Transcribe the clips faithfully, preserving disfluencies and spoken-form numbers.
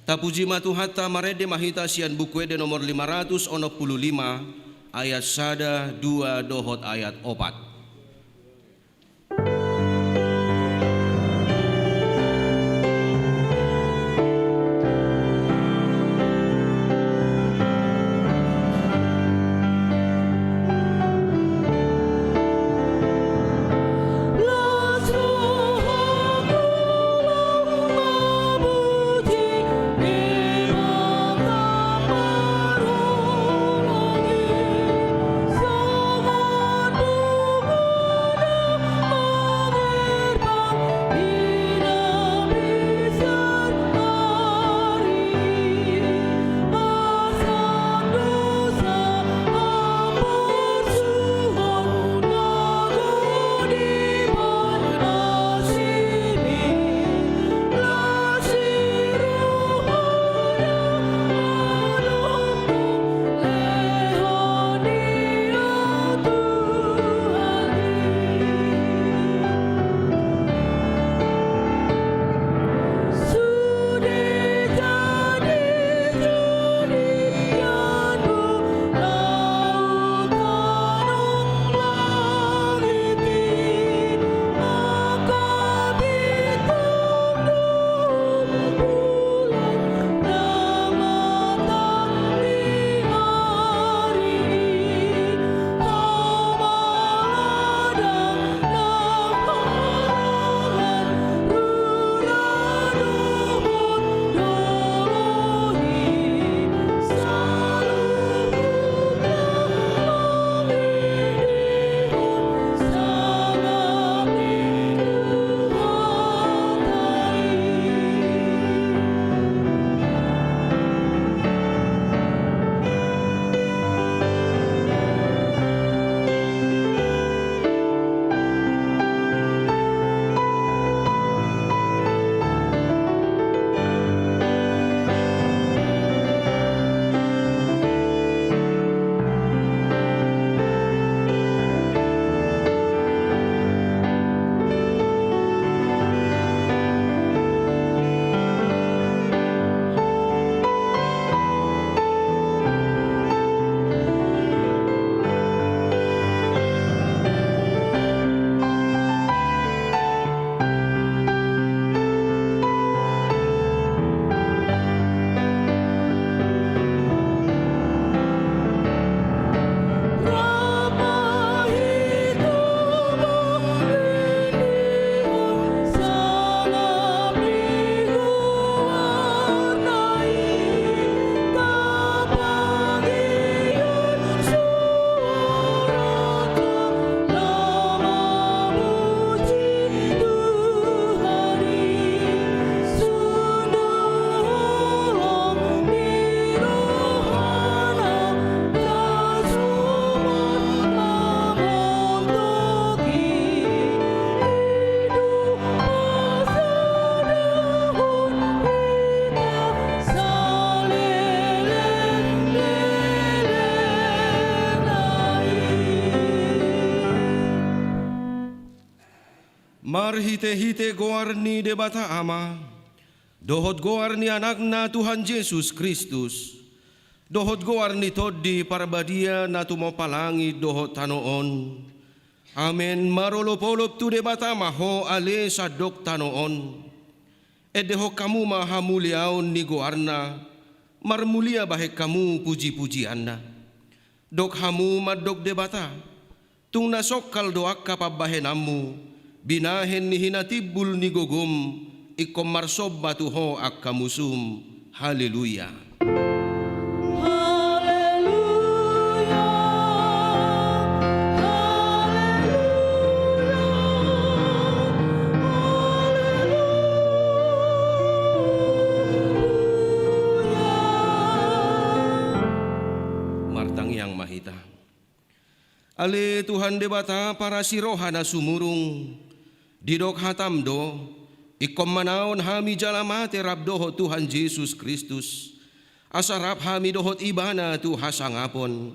Tapuji ma Tuhanta, marende ma hita sian Buku Ende nomor lima ratus onom pulu lima, ayat sada, dua, dohot ayat opat. Marhitehite goar ni Debata Ama, dohot goar ni Anakna Tuhan Jesus Kristus, dohot goar ni Tondi Parbadia na tumompa langit dohot tano on. Amen. Marolopolop tu Debata ma ho ale sandok tano on. Endehon hamu ma hamuliaon ni goarna, marmulia bahen hamu pujipujianna. Dok hamu mandok Debata, tung na songkal do angka pambahenanmu, binahen ni hinatimbul ni gogom, ingkon marsomba tu ho angka musum. Haleluya. Haleluya. Haleluya. Haleluya. Martangiang ma hita. Ale Tuhan Debata parasi roha na sumurung, didok hatam do, ingkon manaon hami jala mate rap dohot Tuhan Jesus Kristus, asa rap hami dohot Ibana tu hasangapon.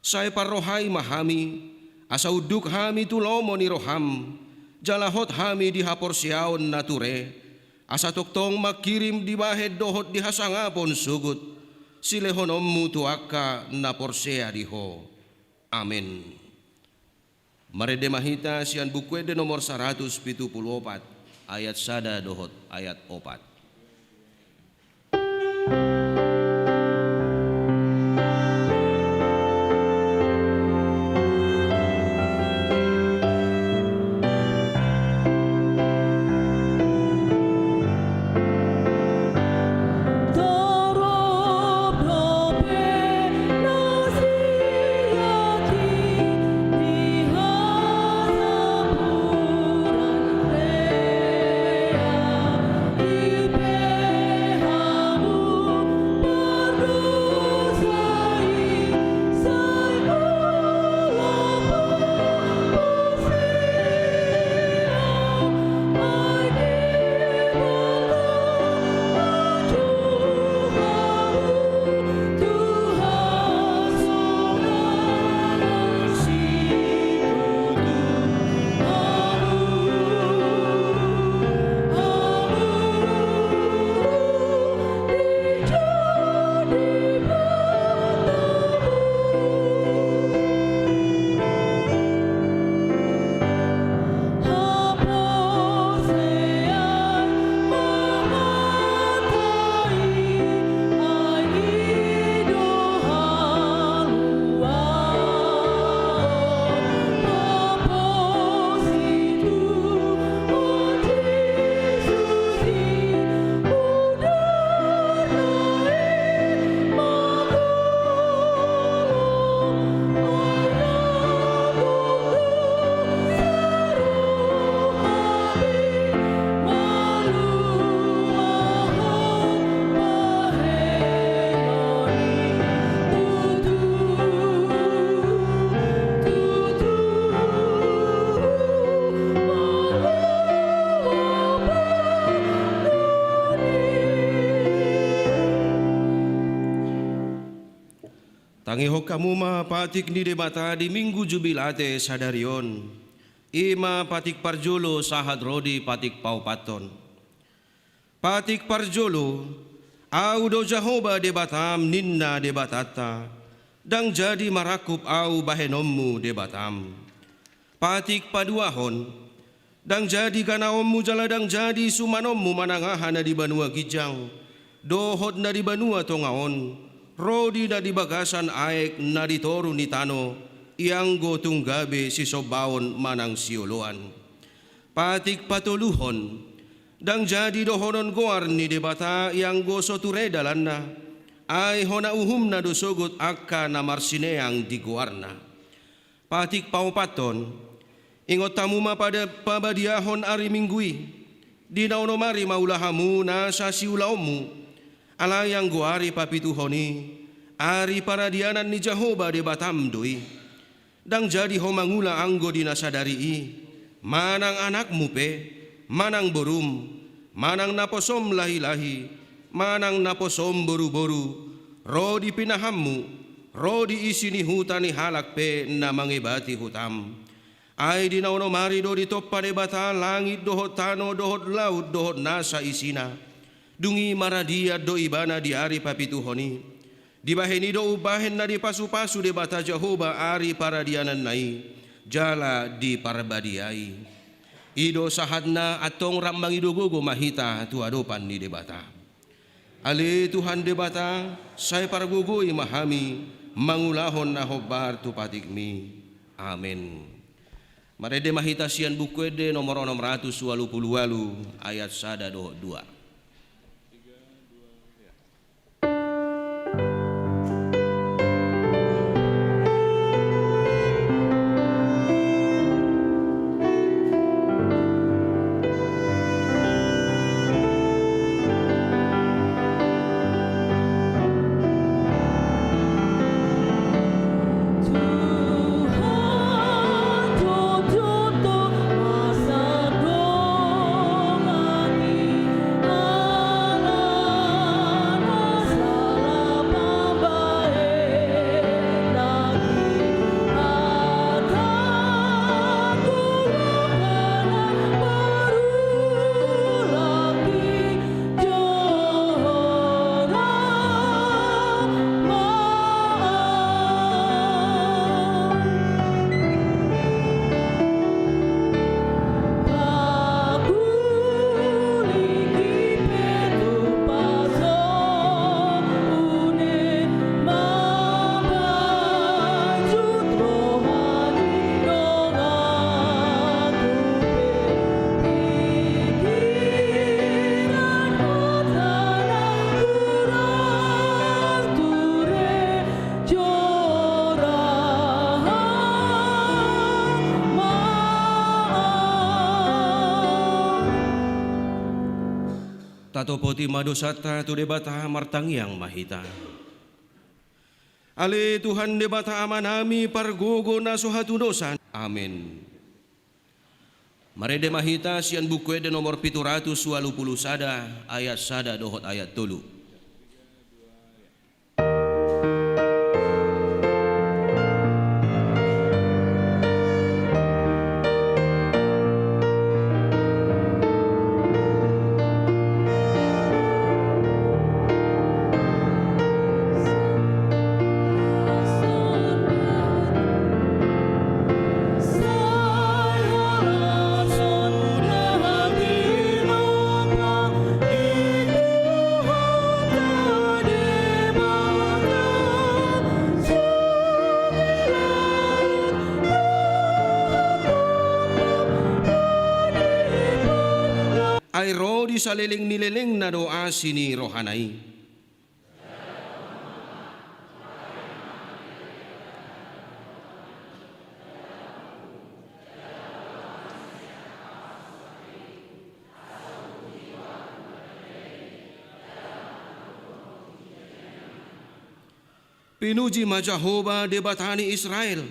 Sai parrohai ma hami, asa unduk hami tu lomo ni roham, jala hot hami di haporseaon na ture, asa tongtong mangkirim dibahen dohot di hasangapon sogot silehononmu tu angka na porsea di Ho. Amen. Marende ma hita sian Buku Ende nomor saratus pitu pulu opat, ayat sada dohot ayat opat. Tangihon hamu ma patik ni Debata di Minggu Jubilate sadari on. I ma patik parjolo sahat ro di patik paopathon. Patik parjolo, Ahu do Jahowa Debatam, ninna Debatanta, ndang jadi marangkup Ahu bahenonmu Debatam. Patik paduahon, ndang jadi ganaonmu jala ndang jadi sumanonmu manang aha na di banua ginjang dohot na di banua tonga on, ro di na di bagasan aek na di toru ni tano, ianggo tung gabe sisombaon manang sioloan. Patik patoluhon, ndang jadi dohonon goar ni Debata ianggo so ture dalanna, ai hona uhumna do sogot angka na marsineang di goarna. Patik paopathon, ingot hamu ma pada pabadiahon ari Minggu i, di na onom ari ma ula hamu nasa siulaonmu, alai anggo ari papituhon i, ari paradianan ni Jahowa Debatam do i. Ndang jadi ho mangula anggo di na sadari i, manang anakmu pe, manang borum, manang naposom lahilahi, manang naposom boruboru, ro di pinahanmu, ro di isi ni huta ni halak pe na mangebati hutam. Ai di na onom ari do ditompa Debata langit dohot tano dohot laut dohot nasa isina. Dung i maradian do ibana di ari papituhon i. Dibahen i do umbahen na dipasupasu Debata Jahowa ari paradiananna i, jala diparbadiai. I do sahatna, antong rap mangido gogo ma hita tu adopan ni Debata. Ale Tuhan Debata, sai pargogoi ma hami mangulahon na hombar tu patikmi. Amen. Marende ma hita sian Buku Ende nomor onom ratus ualu pulu ualu, ayat sada dohot dua. Topoti ma dosanta tu Debata, martangiang ma hita. Ale Tuhan Debata Amanami, pargogo na so hatudosan. Amen. Marende ma hita sian Buku Ende nomor pitu ratus ualu pulu sada, ayat sada dohot ayat tolu. Ai ro di saleleng ni lelengna do asi ni rohana i. Pinuji ma Jahowa Debata ni Israel,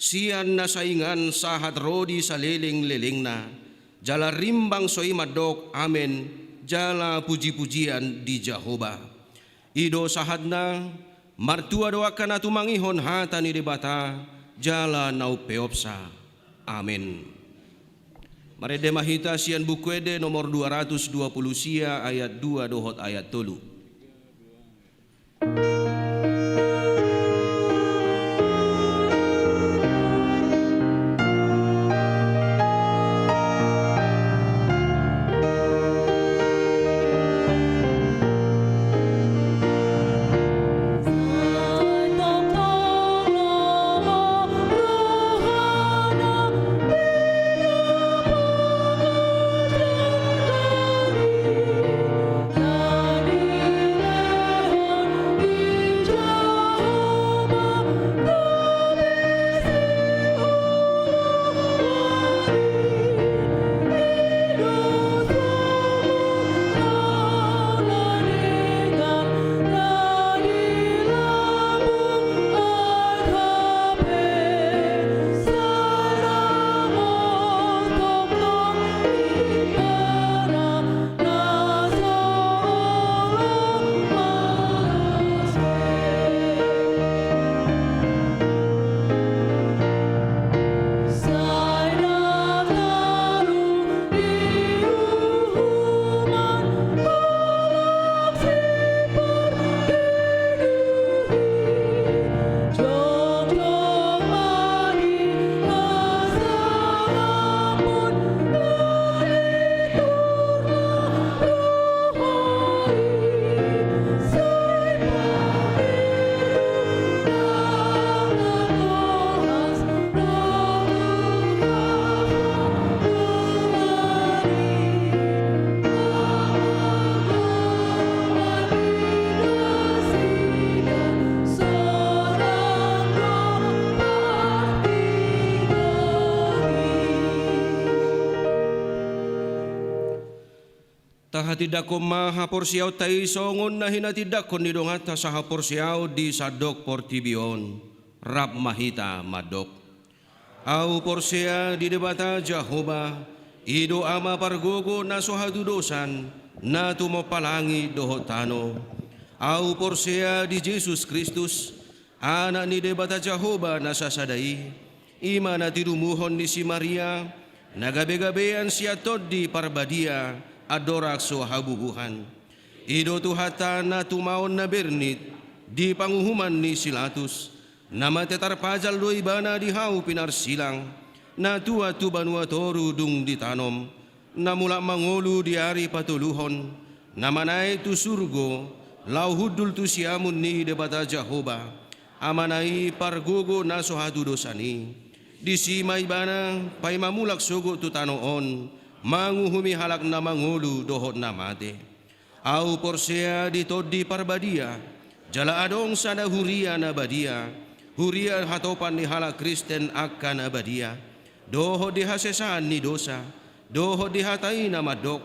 sian na saingan sahat ro di saleleng-lelengna, jala rimbang so i mandok amen, jala puji-pujian di Jahowa. I do sahatna, martua do angka na tumangihon hata ni Debata, jala na umpeopsa. Amen. Marende ma hita sian Buku Ende nomor dua ratus dua pulu sia, ayat dua dohot ayat tolu. Tahatindangkon ma haporseaonta i songon na hinatindangkon ni donganta sahaporseaon di sandok portibi on. Rap ma hita mandok. Ahu porsea di Debata Jahowa, i do Ama pargogo na so hatudosan, na tumompa langit dohot tano. Ahu porsea di Jesus Kristus, Anak ni Debata Jahowa na sasada i, i ma na tinumuhon ni si Maria, na gabegabean sian Tondi Parbadia, andorang so habubuhan. I do Tuhanta na tumaon na bernit di panguhuman ni si Latus, na mate tarpajal do Ibana di hau pinarsilang, na tuat tu banua toru dung ditanom, na mulak mangolu di ari patoluhon, na manaek tu surgo, laho hundul tu siamun ni Debata Jahowa, Amana i pargogo na so hatudosan i. Disi ma Ibana paima mulak sogot tu tano on, manguhumi halak na mangolu dohot na mate. Ahu porsea di Tondi Parbadia, jala adong sada huria na badia, huria hatopan ni halak Kristen angka na badia, dohot di hasesaan ni dosa, dohot di hata i na mandok,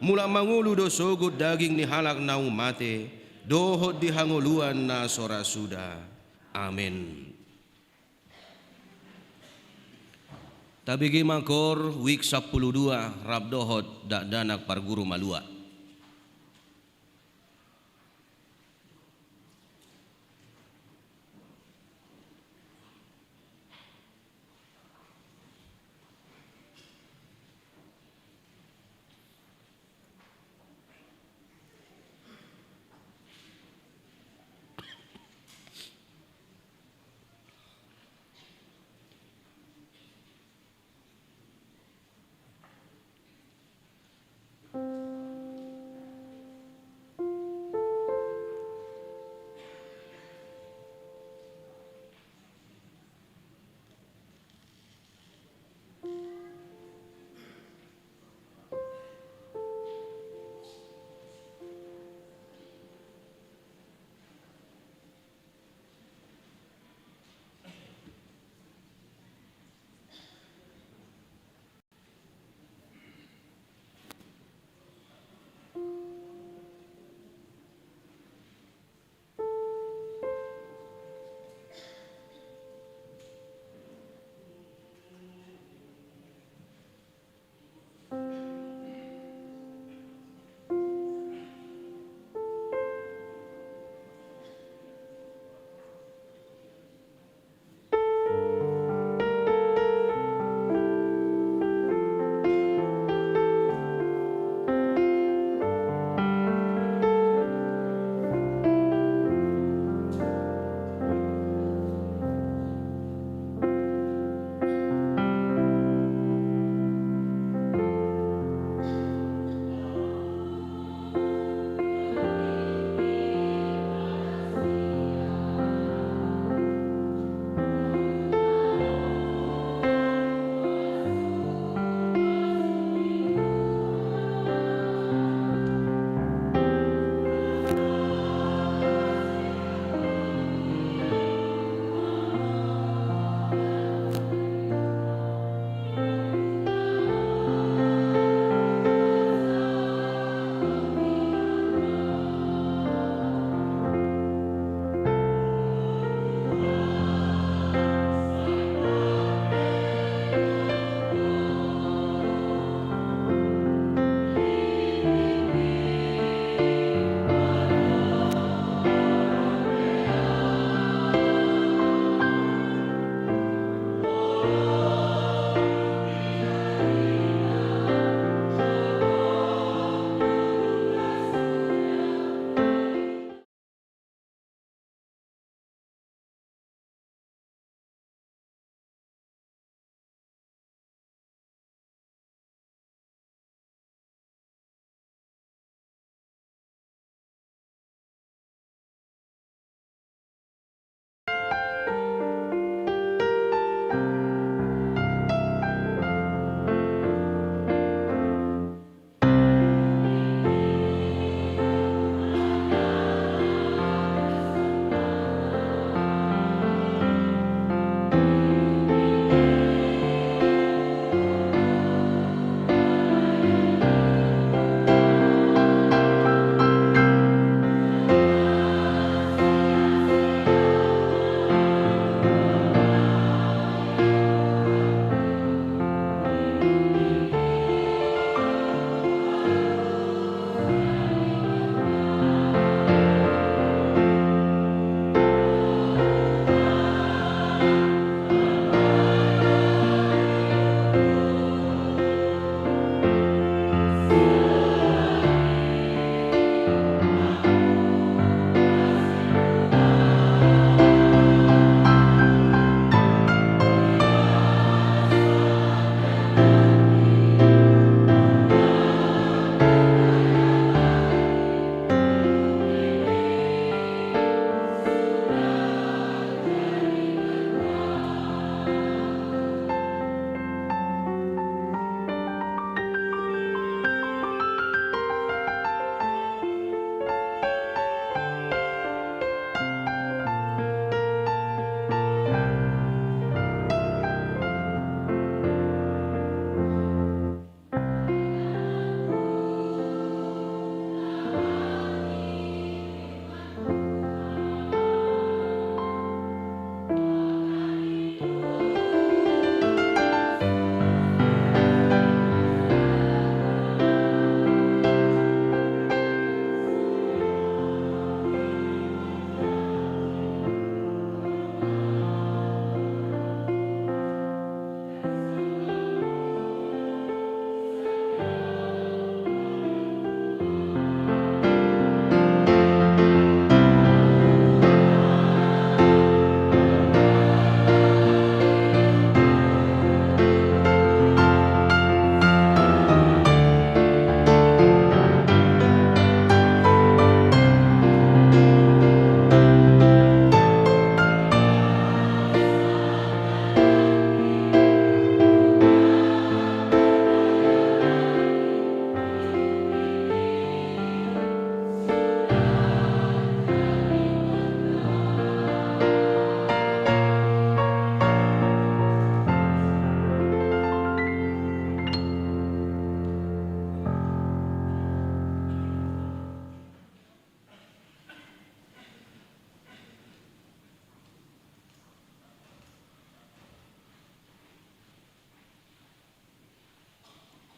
Mulak mangolu do sogot daging ni halak naung mate, dohot di hangoluan na so ra suda. Amen. Tabege ma kor wijk sampulu dua rap dohot dakdanak parguru malua.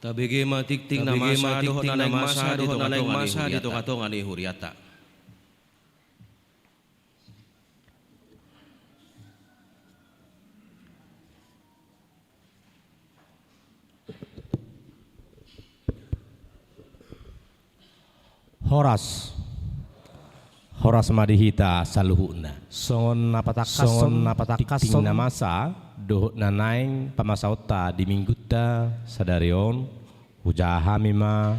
Tabege ma tingting na masa dohot na naeng masa di tongatonga ni huriata. Horas. Horas ma di hita saluhutna. Songon na patangkashon, songon na patangkashon tingting na masa dohot na naeng pamasaonta di minggunta sadari on, hujaha hami ma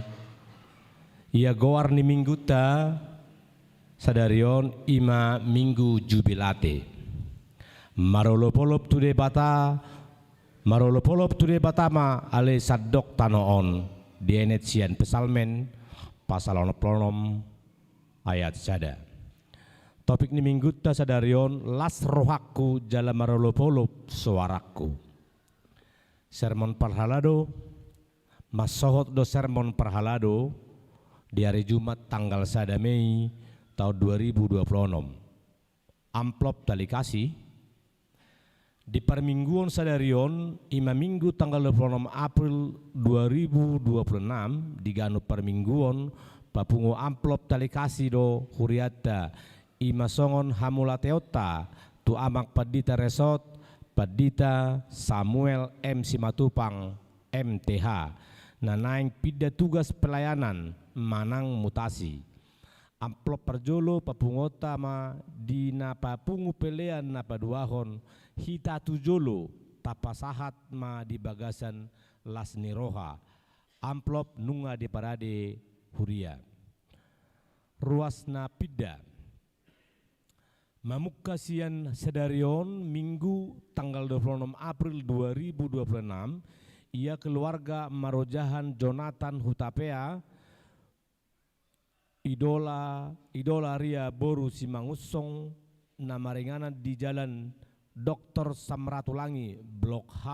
ia goar ni minggunta sadari on, i ma Minggu Jubilate. Marolopolop tu Debata, marolopolop tu Debata ma ale sandok tano on, dienet sian Psalmen pasal onom pulu onom ayat sada. Topik ni minggunta sadari on, las rohangku jala marolopolop soarangku. Sermon parhalado, mansohot do sermon parhalado di ari Jumat tanggal sada Mei taon dua ribu dua pulu onom. Amplop tali kasih. Di parmingguon sadari on, i ma Minggu tanggal dua pulu onom April dua ribu dua pulu enam, di ganup parmingguon papungu amplop tali kasih do hurianta, i ma songon hamauliateonta tu Amang Pandita Resort, Pandita Samuel M Simatupang, M T H, na naeng pinda tugas pelayanan manang mutasi. Amplop parjolo papunguonta ma di na papungu pelean na paduahon, hita tu jolo tapasahat ma di bagasan las ni roha. Amplop nunga diparade huria. Ruas na pinda. Mamungka sian sadari on, Minggu tanggal dua pulu onom April dua ribu dua pulu enam, ia keluarga marojahan Jonathan Hutapea, Idola, Idola Ria boru Simangunsong, na maringanan di Jalan Doktor Samratulangi, Blok H,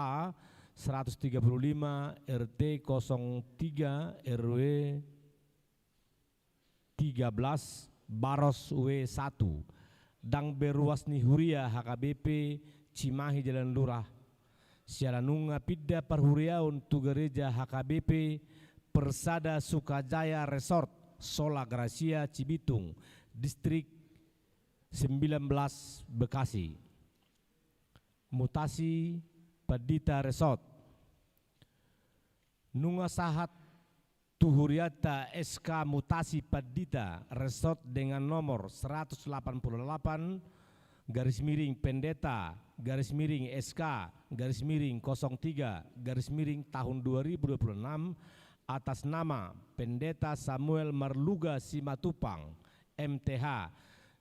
seratus tiga puluh lima, R T kosong tiga, R W tiga belas, Baros W satu. Ndang be ruas ni huria H K B P Cimahi Jalan Lurah. Siala nunga pinda parhuriaon tu gareja H K B P Persada Sukajaya Resort, Sola Gracia Cibitung, Distrik sembilan belas Bekasi. Mutasi Pandita Resort. Nunga sahat tu hurianta S K mutasi Pandita Resort dengan nomor seratus delapan puluh delapan garis miring Pendeta garis miring S K garis miring kosong tiga garis miring tahun dua ribu dua puluh enam, atas nama Pendeta Samuel Marluga Simatupang, M T H,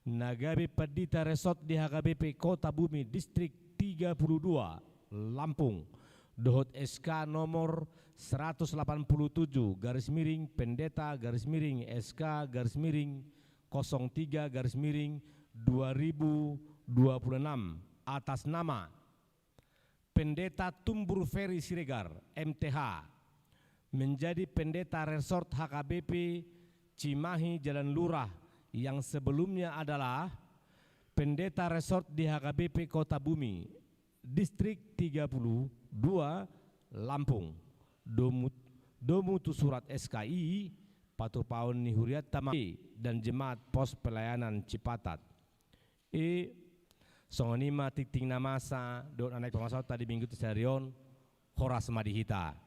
na gabe Pandita Resort di H K B P Kota Bumi Distrik tiga puluh dua, Lampung, dohot S K nomor seratus delapan puluh tujuh garis miring Pendeta garis miring S K garis miring kosong tiga garis miring dua ribu dua puluh enam, atas nama Pendeta Tumbur Ferry Siregar, M T H, menjadi Pendeta Resort H K B P Cimahi Jalan Lurah, yang sebelumnya adalah Pendeta Resort di H K B P Kota Bumi, Distrik tiga puluh dua, Lampung. Domu, domu tu surat S K I, patupaon ni hurianta ma dan jemaat pos pelayanan Cipatat. I, songon i ma tingting na masa dohot na naeng pamasaonta di minggu sadari on. Horas ma di hita.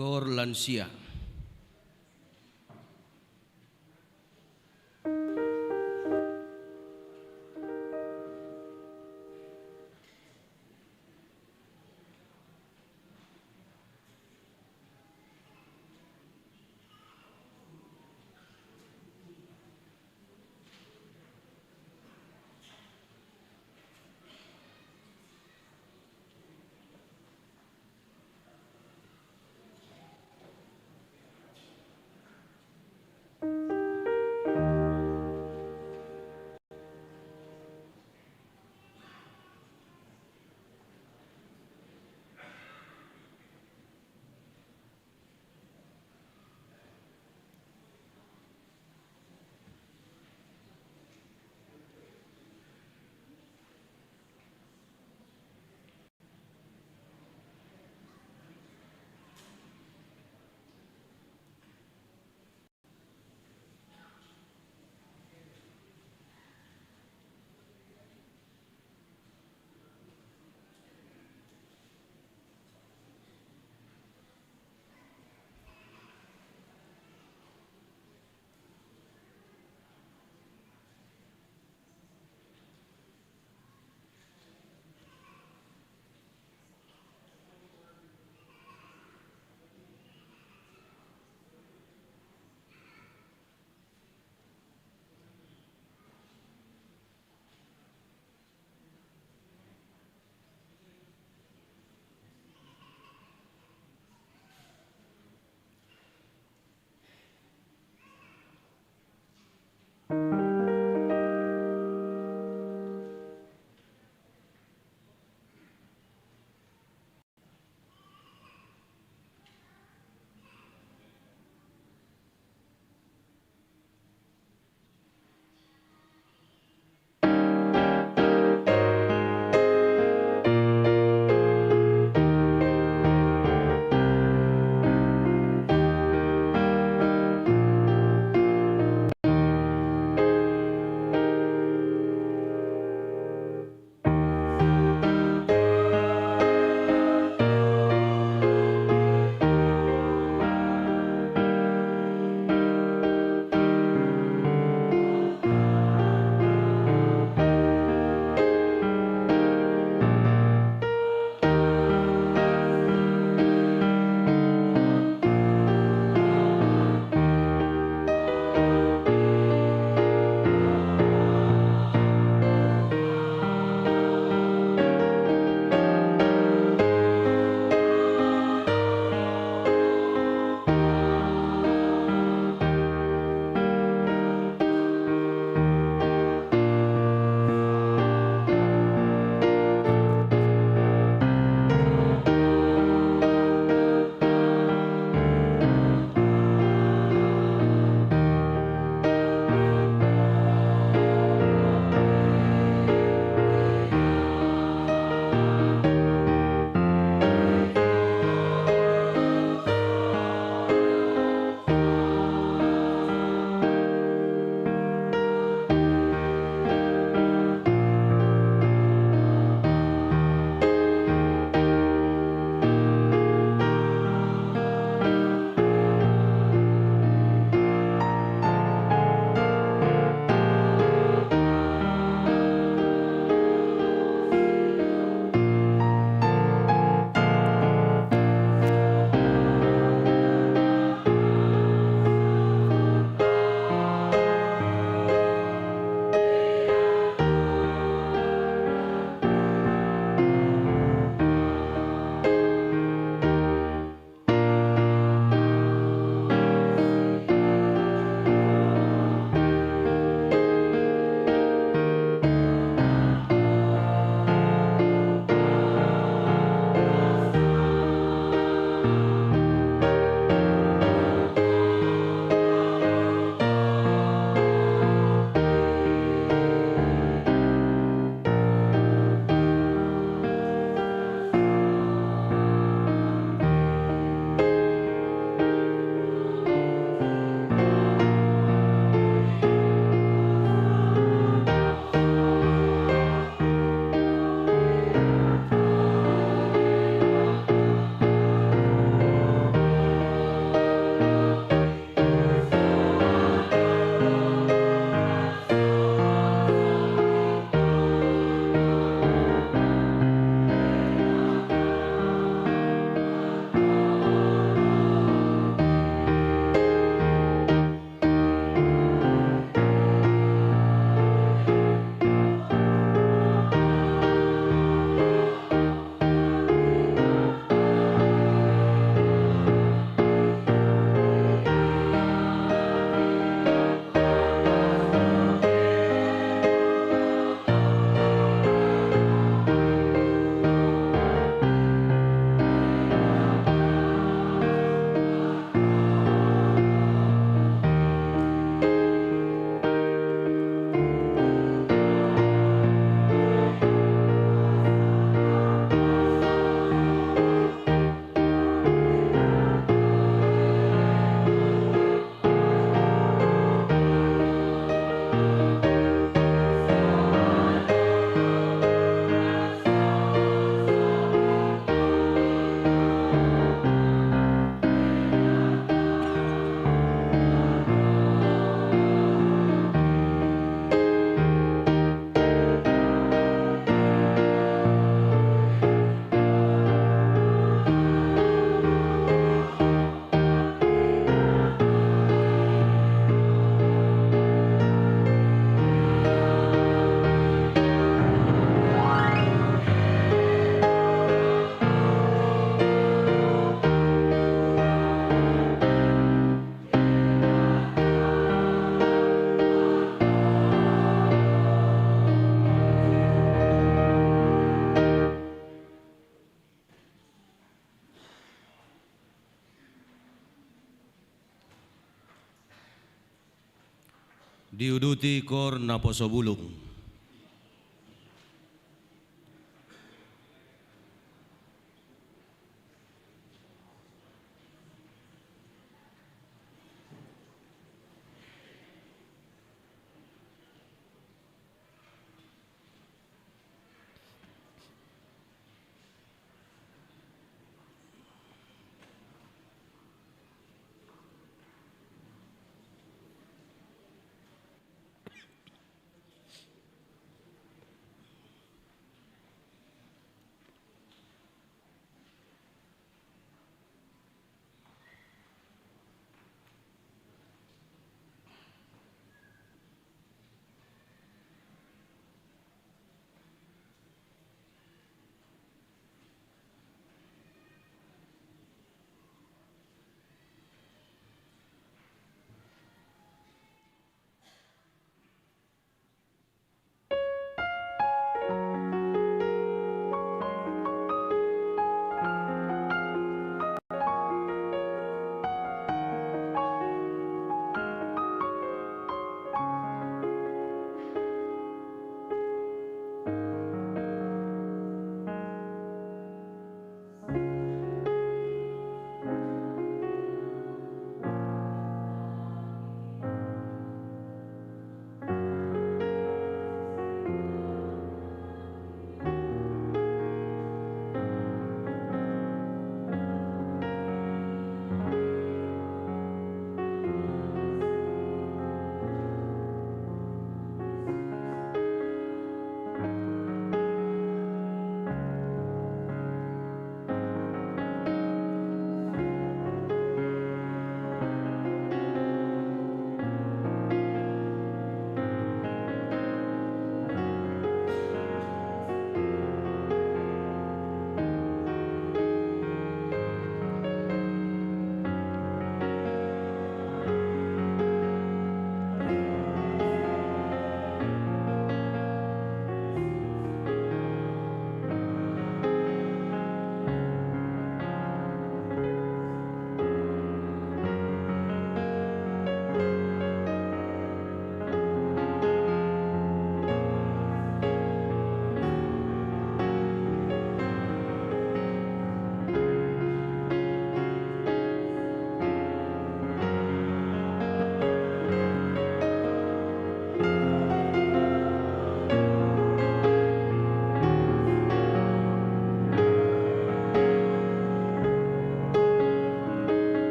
Gor lansia. Diuduti koor naposo bulung.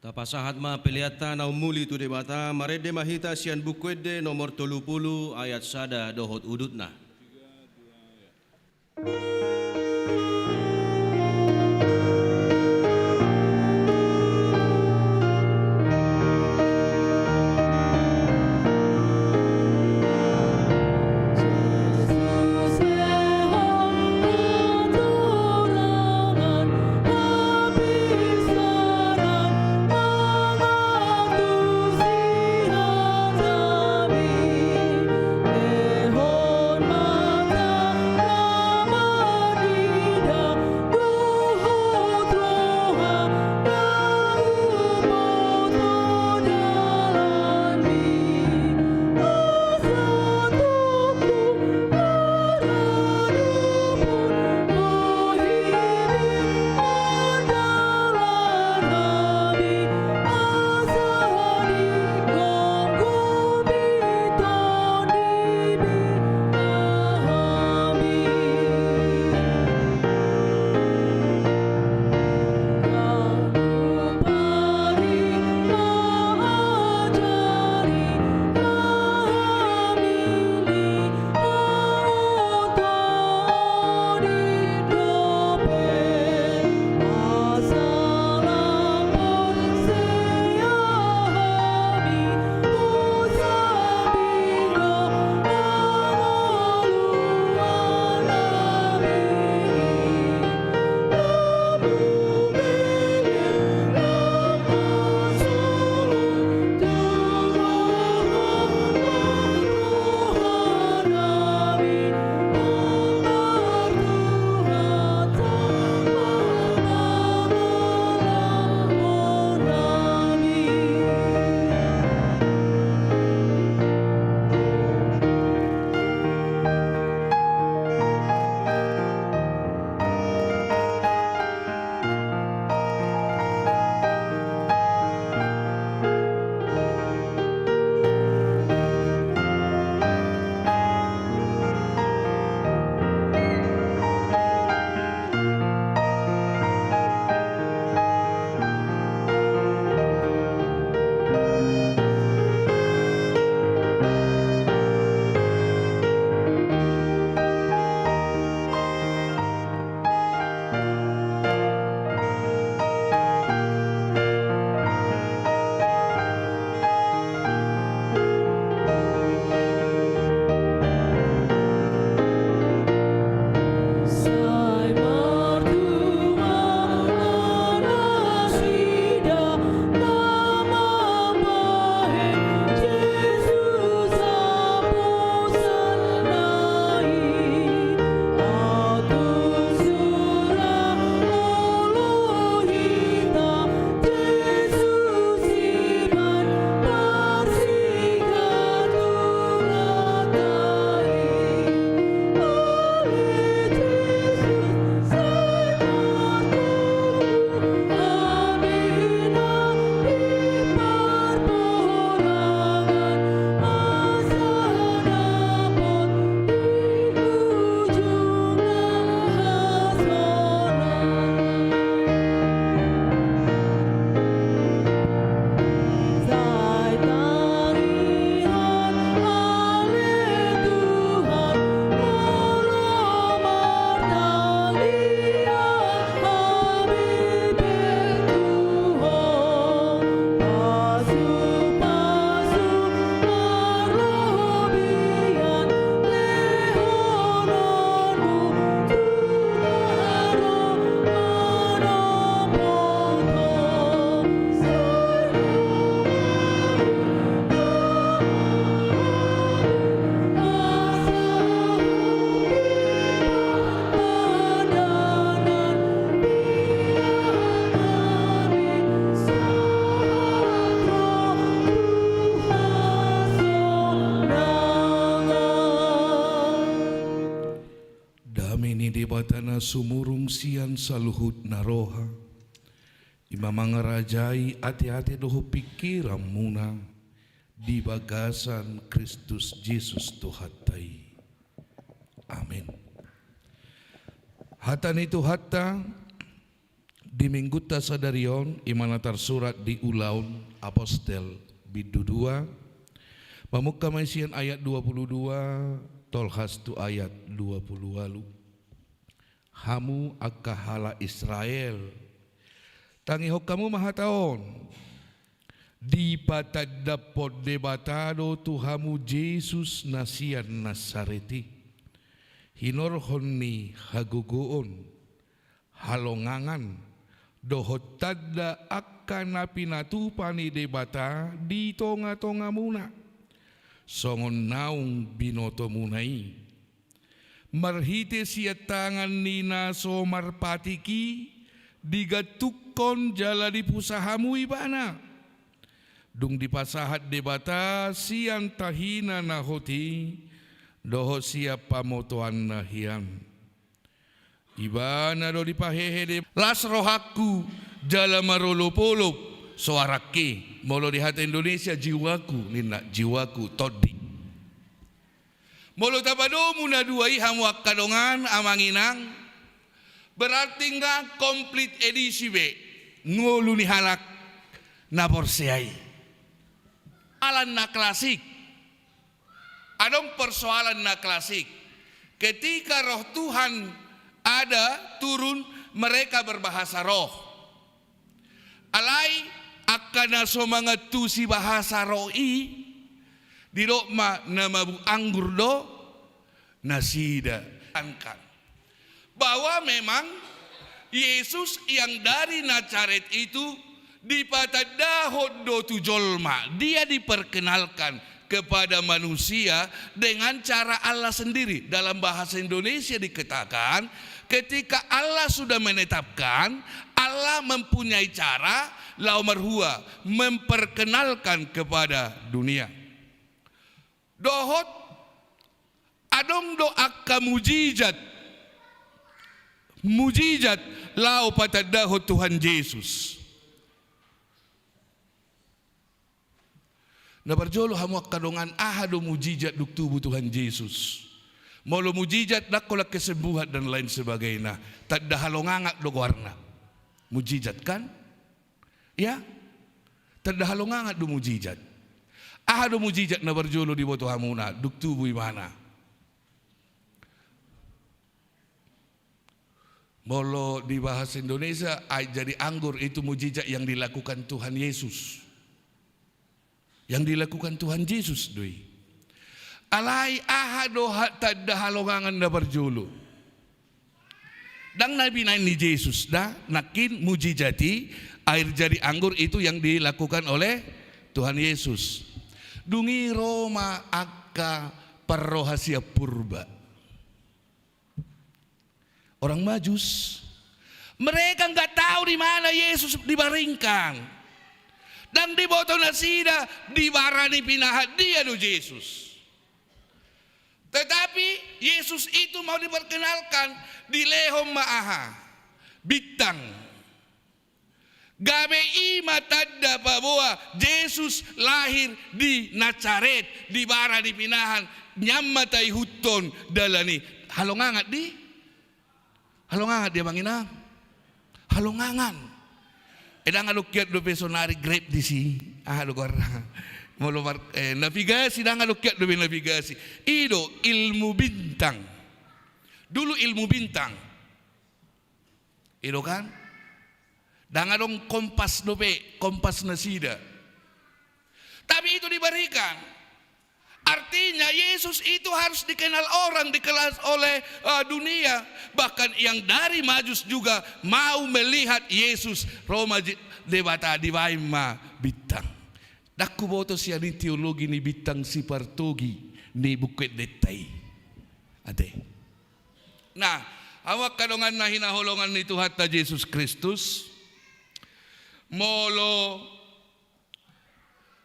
Tapasahat ma peleanta na ummuli tu Debata, marende ma hita sian Buku Ende nomor tolu pulu ayat sada dohot udutna. Dame ni Debata na sumurung sian saluhut na roha, i ma mangarajai ateate dohot pingkiranmuna di bagasan Kristus Jesus Tuhanta i. Amen. Hata ni Tuhanta, Di minggunta sadari on, i ma na tarsurat di Ulaon Apostel bindu dua, mamungka ma i sian ayat dua pulu dua, tolhas tu ayat dua pulu ualu. Hamu angka halak Israel, tangihon hamu ma hata on: Dipatandaphon Debata do tu hamu Jesus na sian Nasaret i, hinorhon ni hagogoon, halongangan, dohot tanda angka na pinatupa ni Debata di tongatongamuna, songon naung binotomuna i. Marhite sian tangan ni na so marpatik i digantungkon jala dipusa hamu ibana. Dung dipasahat Debata sian tahina na hot i, dohot sian pamotoanna hian. Ibana do dipahehe Debata. Las rohangku jala marolopolop soarangki. Molo di hata Indonesia jiwaku, ninna, jiwaku, tondi. Molo tapadomu na dua i hamu angka dongan, amang inang, berarti nga komplit edisi be ngolu ni halak na porsea i. Alan na klasik. Adong persoalan na klasik. Ketika Roh Tuhan ada turun, mereka berbahasa roh. Alai angka na so mangantusi bahasa roh i, didok ma na mabuk anggur do nasida. Angka bahwa memang Yesus yang dari Nazaret itu dipatandahon do tu jolma, dia diperkenalkan kepada manusia dengan cara Allah sendiri. Dalam bahasa Indonesia dikatakan, ketika Allah sudah menetapkan, Allah mempunyai cara laho marhua memperkenalkan kepada dunia. Dohot adong do angka mujizat, mujizat laho patandahon Tuhan Jesus. Na parjolo hamu angka dongan, aha do mujizat dung tubu Tuhan Jesus? Molo mujizat, ndang holan kesembuhan dan lain sebagainya. Tanda halongangan do goarna. Mujizat kan? Ya? Tanda halongangan do mujizat. Aha do mujizat na parjolo diboto hamuna dung tubu ibana? Molo di bahasa Indonesia, air jadi anggur, itu mujizat yang dilakukan Tuhan Yesus. Yang dilakukan Tuhan Jesus do i. Alai aha do ha-, tanda halongangan na parjolo? Ndang na binahen ni Jesus da, nangkin mujizat i, air jadi anggur itu yang dilakukan oleh Tuhan Yesus. Dung i ro ma angka parroha sian purba. Orang Majus. Mereka nggak tahu di mana Yesus dibaringkang. Ndang diboto nasida di bara ni pinahan dia do Jesus. Tetapi Yesus itu mau diperkenalkan, dilehon ma aha? Bintang. Gabe i ma tanda paboa Jesus lahir di Nazaret, di bara ni pinahan, nian ma taihuthon dalan i. Halongangan di? Halongangan di, amang inang? Halongangan. Eh, ndang adong hian dope sonari Grab disi. Aha do goarna? Molo mar-, eh, navigasi, ndang adong hian dope navigasi. I do ilmu bintang. Dulu ilmu bintang. I do kan? Ndang adong kompas dope, kompas nasida. Tapi itu diberikan. Artinya, Yesus itu harus dikenal orang, dikenal oleh, eh, dunia. Bahkan yang dari Majus juga mau melihat Yesus. Ro ma Je-, Debata, dibaen ma bintang. Ndang huboto sian i teologi ni bintang sipartogi ni buku endenta i. Ate. Nah, hamu angka dongan na hinaholongan ni Tuhanta Jesus Kristus, molo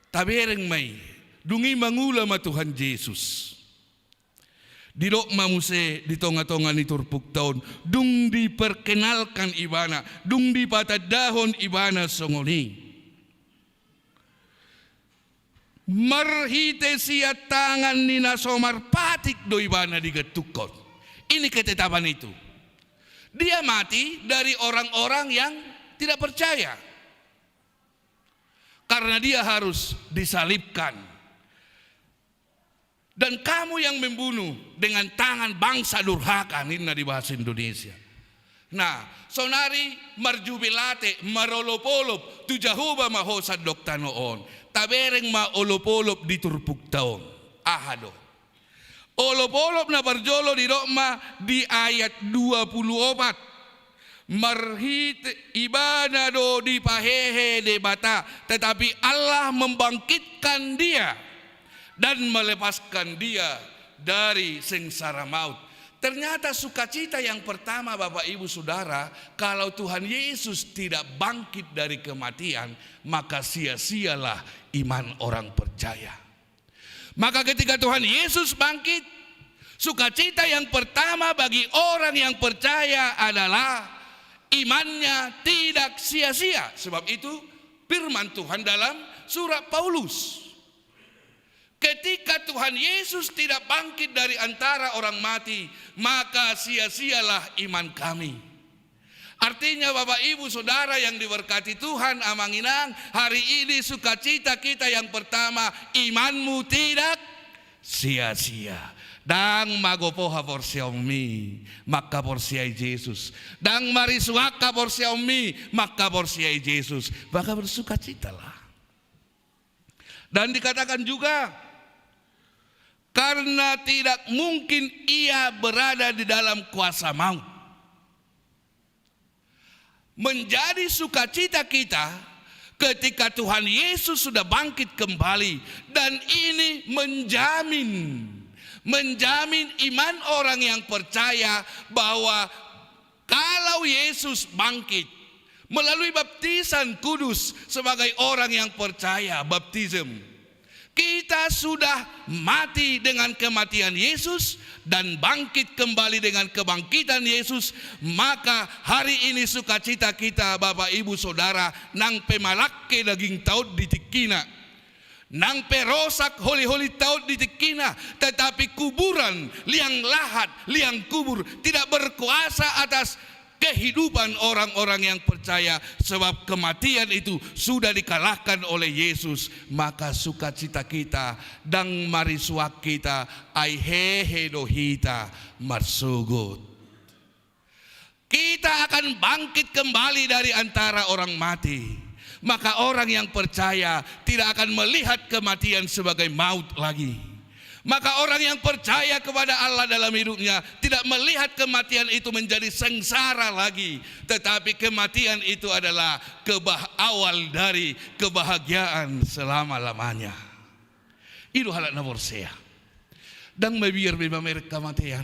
tabereng ma i, dung i mangula ma Tuhan Jesus. Didok ma muse di tongatonga ni turpukta on, dung diperkenalkan ibana, dung dipatandahon ibana songon i. Marhite sian tangan ni na so marpatik do ibana digantungkon. Ini ketetapan itu. Dia mati dari orang-orang yang tidak percaya. Karena dia harus disalibkan. Dan kamu yang membunuh dengan tangan bangsa durhaka, ninna di bahasa Indonesia. Nah, sonari marjubilate, marolopolop tu Jahowa ma ho sandok tano on. Tabereng ma olopolop di turpukta on. Aha do? Olopolop na parjolo didok ma di ayat dua puluh opat. Marhite ibana do dipahehe Debata, tetapi Allah membangkitkan dia dan melepaskan dia dari sengsara maut. Ternyata sukacita yang pertama, Bapak, Ibu, Saudara, kalau Tuhan Yesus tidak bangkit dari kematian, maka sia-sialah iman orang percaya. Maka ketika Tuhan Yesus bangkit, sukacita yang pertama bagi orang yang percaya adalah imannya tidak sia-sia. Sebab itu firman Tuhan dalam surat Paulus. Ketika Tuhan Yesus tidak bangkit dari antara orang mati, maka sia-sialah iman kami. Artinya, Bapak, Ibu, Saudara yang diberkati Tuhan, Amang Inang, hari ini sukacita kita yang pertama, imanmu tidak sia-sia. Ndang magopo haporseaonmi mangkaporseai Jesus. Ndang marisuak haporseaonmi mangkaporseai Jesus. Maka bersukacitalah. Dan dikatakan juga, karena tidak mungkin ia berada di dalam kuasa maut. Menjadi sukacita kita ketika Tuhan Yesus sudah bangkit kembali, dan ini menjamin, menjamin iman orang yang percaya bahwa kalau Yesus bangkit melalui baptisan kudus sebagai orang yang percaya, baptism, kita sudah mati dengan kematian Yesus dan bangkit kembali dengan kebangkitan Yesus, maka hari ini sukacita kita, Bapak, Ibu, Saudara, nang pe malangke dagingta on di tingkina, nang pe rosak holi-holinta on di tingkina, tetapi kuburan, liang lahat, liang kubur tidak berkuasa atas kehidupan orang-orang yang percaya, sebab kematian itu sudah dikalahkan oleh Yesus. Maka sukacita kita, ndang marisuak hita, ai hehe do hita marsogot. Kita akan bangkit kembali dari antara orang mati. Maka orang yang percaya tidak akan melihat kematian sebagai maut lagi. Maka orang yang percaya kepada Allah dalam hidupnya tidak melihat kematian itu menjadi sengsara lagi, tetapi kematian itu adalah kebah-, awal dari kebahagiaan selama-lamanya. I do halak na porsea. Ndang mabiar be mamereng hamatean.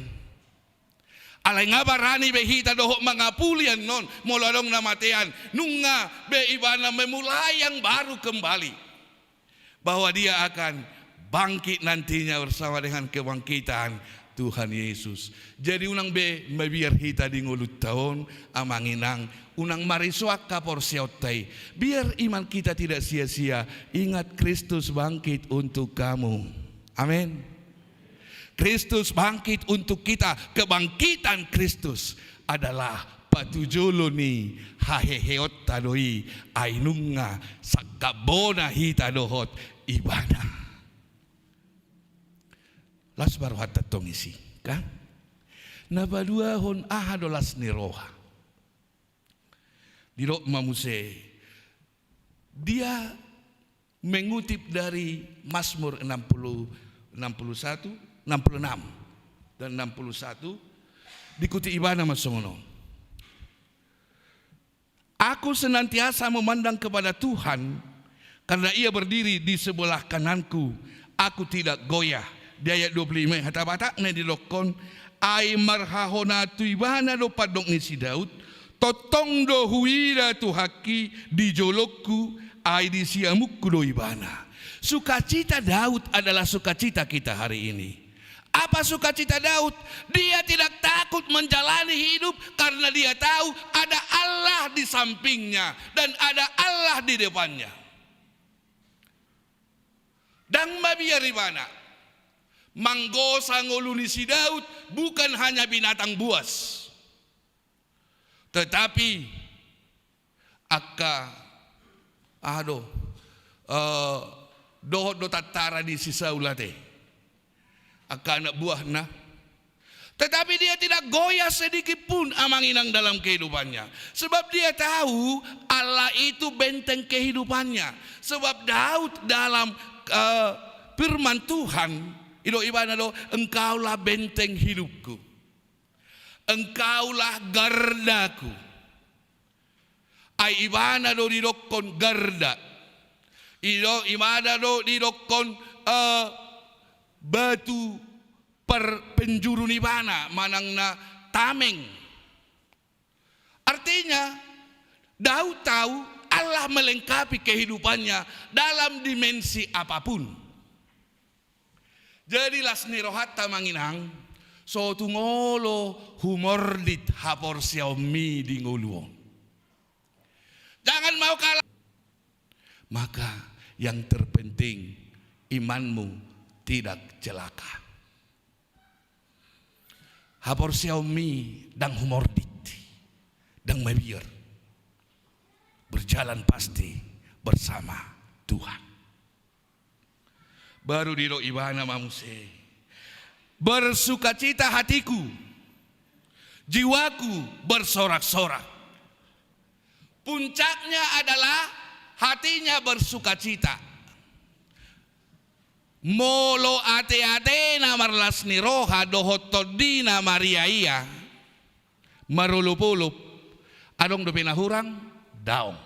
Alai nga barani be hita dohot mangapuli annon, molo adong na matean, nunga be ibana memulai yang baru kembali. Bahwa dia akan bangkit nantinya bersama dengan kebangkitan Tuhan Yesus. Jadi unang be mabiar hita di ngolunta on, Amang Inang, unang marisuak haporseaonta i. Biar iman kita tidak sia-sia. Ingat, Kristus bangkit untuk kamu. Amin. Kristus bangkit untuk kita. Kebangkitan Kristus adalah patujolo ni haheheonta do i, ai nunga sangkap bona hita dohot Ibana. Las ma rohanta tong disi, kan? Na paduahon, aha do las ni roha? Didok ma muse, dia mengutip dari Mazmur enam puluh, enam puluh satu, enam puluh enam dan enam puluh satu, dikutip ibana ma songon on. Aku senantiasa memandang kepada Tuhan, karena Ia berdiri di sebelah kananku, aku tidak goyah. Di ayat dua puluh lima, hata Batakna didokkon, ai marhahonaan tu Ibana do pandok ni si Daud, tongtong do huida Tuhanki di jolongku, ai di siamunku do Ibana. Sukacita Daud adalah sukacita kita hari ini. Apa sukacita Daud? Dia tidak takut menjalani hidup karena dia tahu ada Allah di sampingnya dan ada Allah di depannya. Ndang mabiar ibana. Manggosa ngolu ni si Daud bukan hanya binatang buas, tetapi angka, aha do, eh, dohot do tantara ni si Saul ate, angka anak buahna. Tetapi dia tidak goyah sedikit pun, amang inang, dalam kehidupannya. Sebab dia tahu Allah itu benteng kehidupannya. Sebab Daud dalam, eh, firman Tuhan, i do ibana do, "Engkaulah benteng hidupku. Engkaulah gardaku." Ai ibana do didokkon garda. I do ibana do didokkon, eh, batu par-, penjuru ni ibana, manang na tameng. Artinya, Daud tahu Allah melengkapi kehidupannya dalam dimensi apapun. Jadi las ni rohanta, amang inang, so tung olo humordit haporseaonmi di ngolu on. Jangan mau kalah. Maka yang terpenting, imanmu tidak celaka. Haporseaonmi ndang humordit, ndang mabiar. Berjalan pasti bersama Tuhan. Baru didok ibana ma muse, "Bersukacita hatiku, jiwaku bersorak-sorak." Puncaknya adalah hatinya bersukacita. Molo ate-atena marlas ni roha dohot tondina mariaia, marolop-olop, adong dope na hurang? Daong.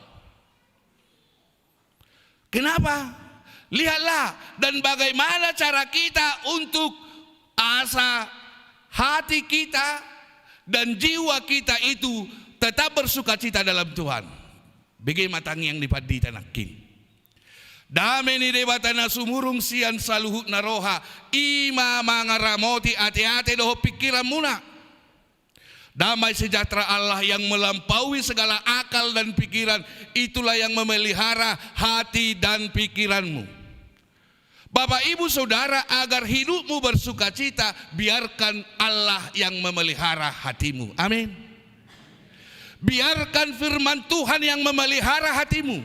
Kenapa? Lihatlah, dan bagaimana cara kita untuk asa hati kita dan jiwa kita itu tetap bersukacita dalam Tuhan. Bege ma tangiang ni pandita nangkin. Dame ni Debata na sumurung sian saluhutna roha, i ma mangaramoti ate-ate dohot pingkiranmuna. Damai sejahtera Allah yang melampaui segala akal dan pikiran, itulah yang memelihara hati dan pikiranmu. Bapak, Ibu, Saudara, agar hidupmu bersukacita, biarkan Allah yang memelihara hatimu. Amin. Biarkan firman Tuhan yang memelihara hatimu.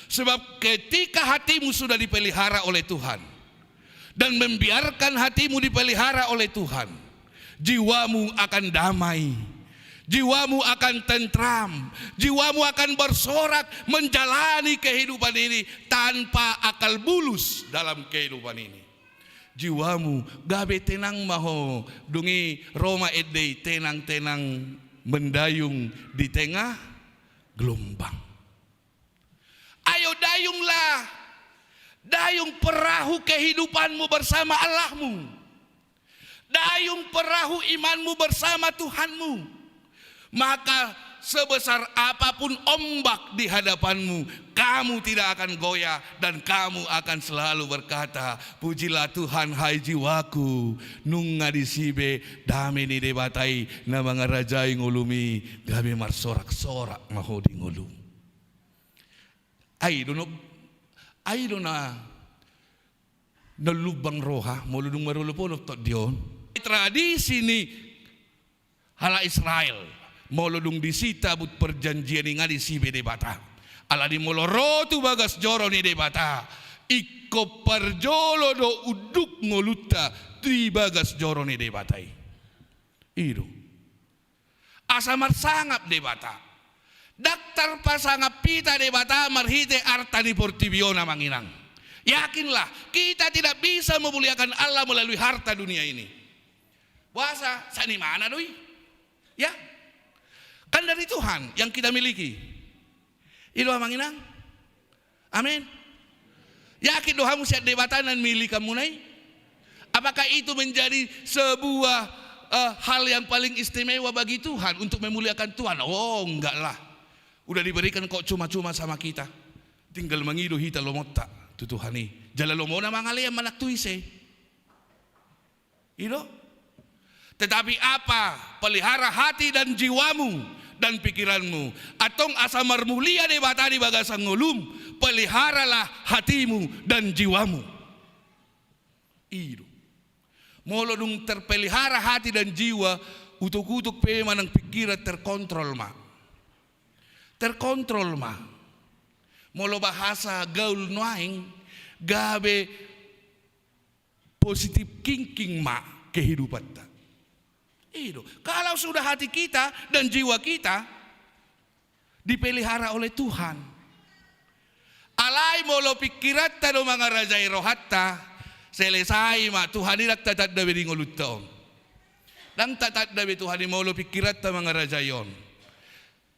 Sebab ketika hatimu sudah dipelihara oleh Tuhan dan membiarkan hatimu dipelihara oleh Tuhan, jiwamu akan damai, jiwamu akan tentram, jiwamu akan bersorak menjalani kehidupan ini tanpa akal bulus dalam kehidupan ini. Jiwamu gabe tenang ma ho, dung i ro ma ende i, tenang-tenang mendayung di tengah gelombang. Ayo dayunglah, dayung perahu kehidupanmu bersama Allahmu. Dayung perahu imanmu bersama Tuhanmu. Maka sebesar apapun ombak di hadapanmu, kamu tidak akan goyah dan kamu akan selalu berkata, "Pujilah Tuhan, hai jiwaku, nunga disi be dame ni Debata i na mangarajai ngolumi, gabe marsorak-sorak ma ho di ngolum." Ai do no, ai do na, na lumbang roha, molo dung marolop-olop tondi on. Tradisi ni halak Israel, molo dung disi tabut perjanjian i nga disi be Debata. Alani molo ro tu bagas joro ni Debata, ingkon parjolo do unduk ngolunta di bagas joro ni Debata i. I do. Asa marsangap Debata. Ndang tarpasangap hita Debata marhite arta ni portibi on, amang inang. Yakinlah, kita tidak bisa memuliakan Allah melalui harta dunia ini. Boasa, sanimanna do i. Ya. Kan dari Tuhan yang kita miliki. I do, amang inang. Amin. Yakin do hamu sian Debata na milikanmuna i? Apakah itu menjadi sebuah, eh, hal yang paling istimewa bagi Tuhan untuk memuliakan Tuhan? Oh, enggak lah. Udah diberikan kok cuma-cuma sama kita. Tinggal mangido hita lomonta tu Tuhan i. Jala lomona mangalean manang tu ise. I do. Tetapi apa? Pelihara hati dan jiwamu dan pikiranmu. Antong asa marmulia Debata di bagasan ngolum, peliharalah hatimu dan jiwamu. I do. Molo dung terpelihara hati dan jiwa, utuk-utuk pe manang pikiran terkontrol ma. terkontrol ma. Molo bahasa gaul nuaeng, gabe positive thinking ma kehidupanta. I do. Kalau sudah hati kita dan jiwa kita dipelihara oleh Tuhan. Alai molo pingkiranta do mangarajai rohanta, selesai ma, Tuhan i ndang tatanda be di ngolunta on. Ndang tatanda be Tuhan i molo pingkiranta mangarajai on.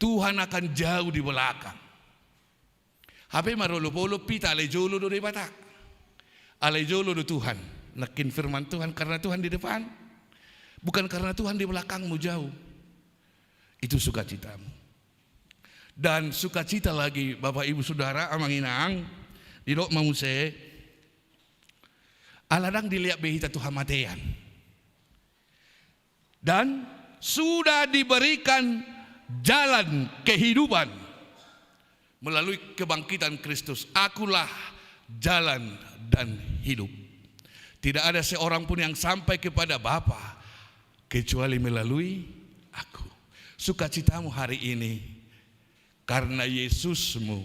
Tuhan akan jauh di belakang. Hape marolopolop hita, alai jolo do Debata. Alai jolo do Tuhan. Nangkin firman Tuhan, karena Tuhan di depan. Bukan karena Tuhan di belakangmu jauh. Itu sukacitamu. Dan sukacita lagi, Bapak, Ibu, Saudara, Amang, Inang, didok ma muse, ala ndang dilehon be hita tu hamatean. Dan sudah diberikan jalan kehidupan melalui kebangkitan Kristus. Akulah jalan dan hidup. Tidak ada seorang pun yang sampai kepada Bapa kecuali melalui Aku. Sukacitamu hari ini karena Yesusmu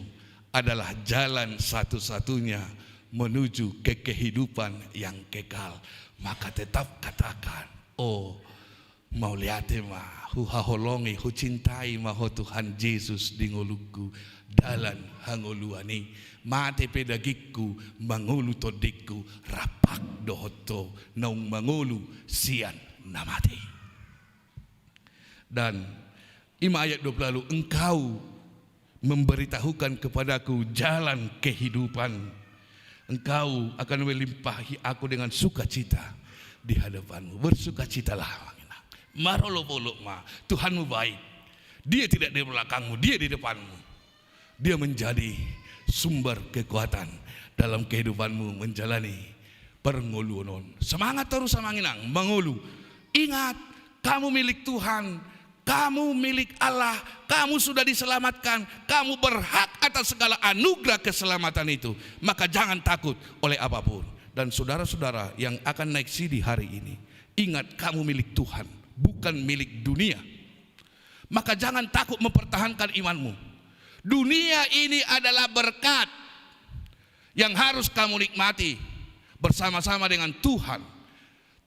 adalah jalan satu-satunya menuju ke kehidupan yang kekal. Maka tetap katakan, "Oh, mauliate ma, huhaholongi, hucintai ma Ho Tuhan Jesus di ngolungku, dalan hangoluan i, mate pe dagingku, mangolu tondingku, rap dohot Ho naung mangolu sian na mate." Dan i ma ayat dua puluh lalu, "Engkau memberitahukan kepadaku jalan kehidupan. Engkau akan melimpahi aku dengan sukacita di hadapanmu." Bersukacitalah, Amang, Inang. Marolopolop ma, Tuhanmu baik. Dia tidak di belakangmu, Dia di depanmu. Dia menjadi sumber kekuatan dalam kehidupanmu menjalani perngoluan on. Semangat terus, Amang, Inang, mangolu. Ingat, kamu milik Tuhan, kamu milik Allah, kamu sudah diselamatkan, kamu berhak atas segala anugerah keselamatan itu. Maka jangan takut oleh apapun. Dan saudara-saudara yang akan naik sidi hari ini, ingat, kamu milik Tuhan, bukan milik dunia. Maka jangan takut mempertahankan imanmu. Dunia ini adalah berkat yang harus kamu nikmati bersama-sama dengan Tuhan.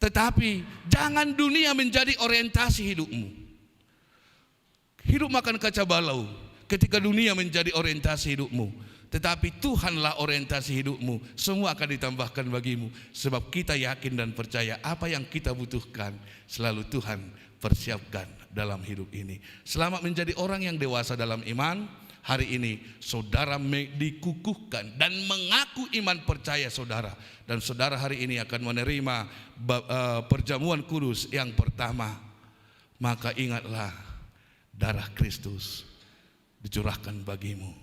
Tetapi jangan dunia menjadi orientasi hidupmu. Hidup makan kaca balau ketika dunia menjadi orientasi hidupmu. Tetapi Tuhanlah orientasi hidupmu. Semua akan ditambahkan bagimu. Sebab kita yakin dan percaya apa yang kita butuhkan selalu Tuhan persiapkan dalam hidup ini. Selamat menjadi orang yang dewasa dalam iman. Hari ini saudara me-, dikukuhkan dan mengaku iman percaya saudara. Dan saudara hari ini akan menerima ba-, eh, perjamuan kudus yang pertama. Maka ingatlah, darah Kristus dicurahkan bagimu.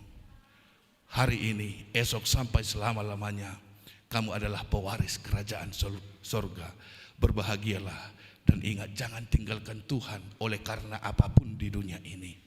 Hari ini, esok, sampai selama-lamanya, kamu adalah pewaris kerajaan sol-, sorga. Berbahagialah dan ingat, jangan tinggalkan Tuhan oleh karena apapun di dunia ini.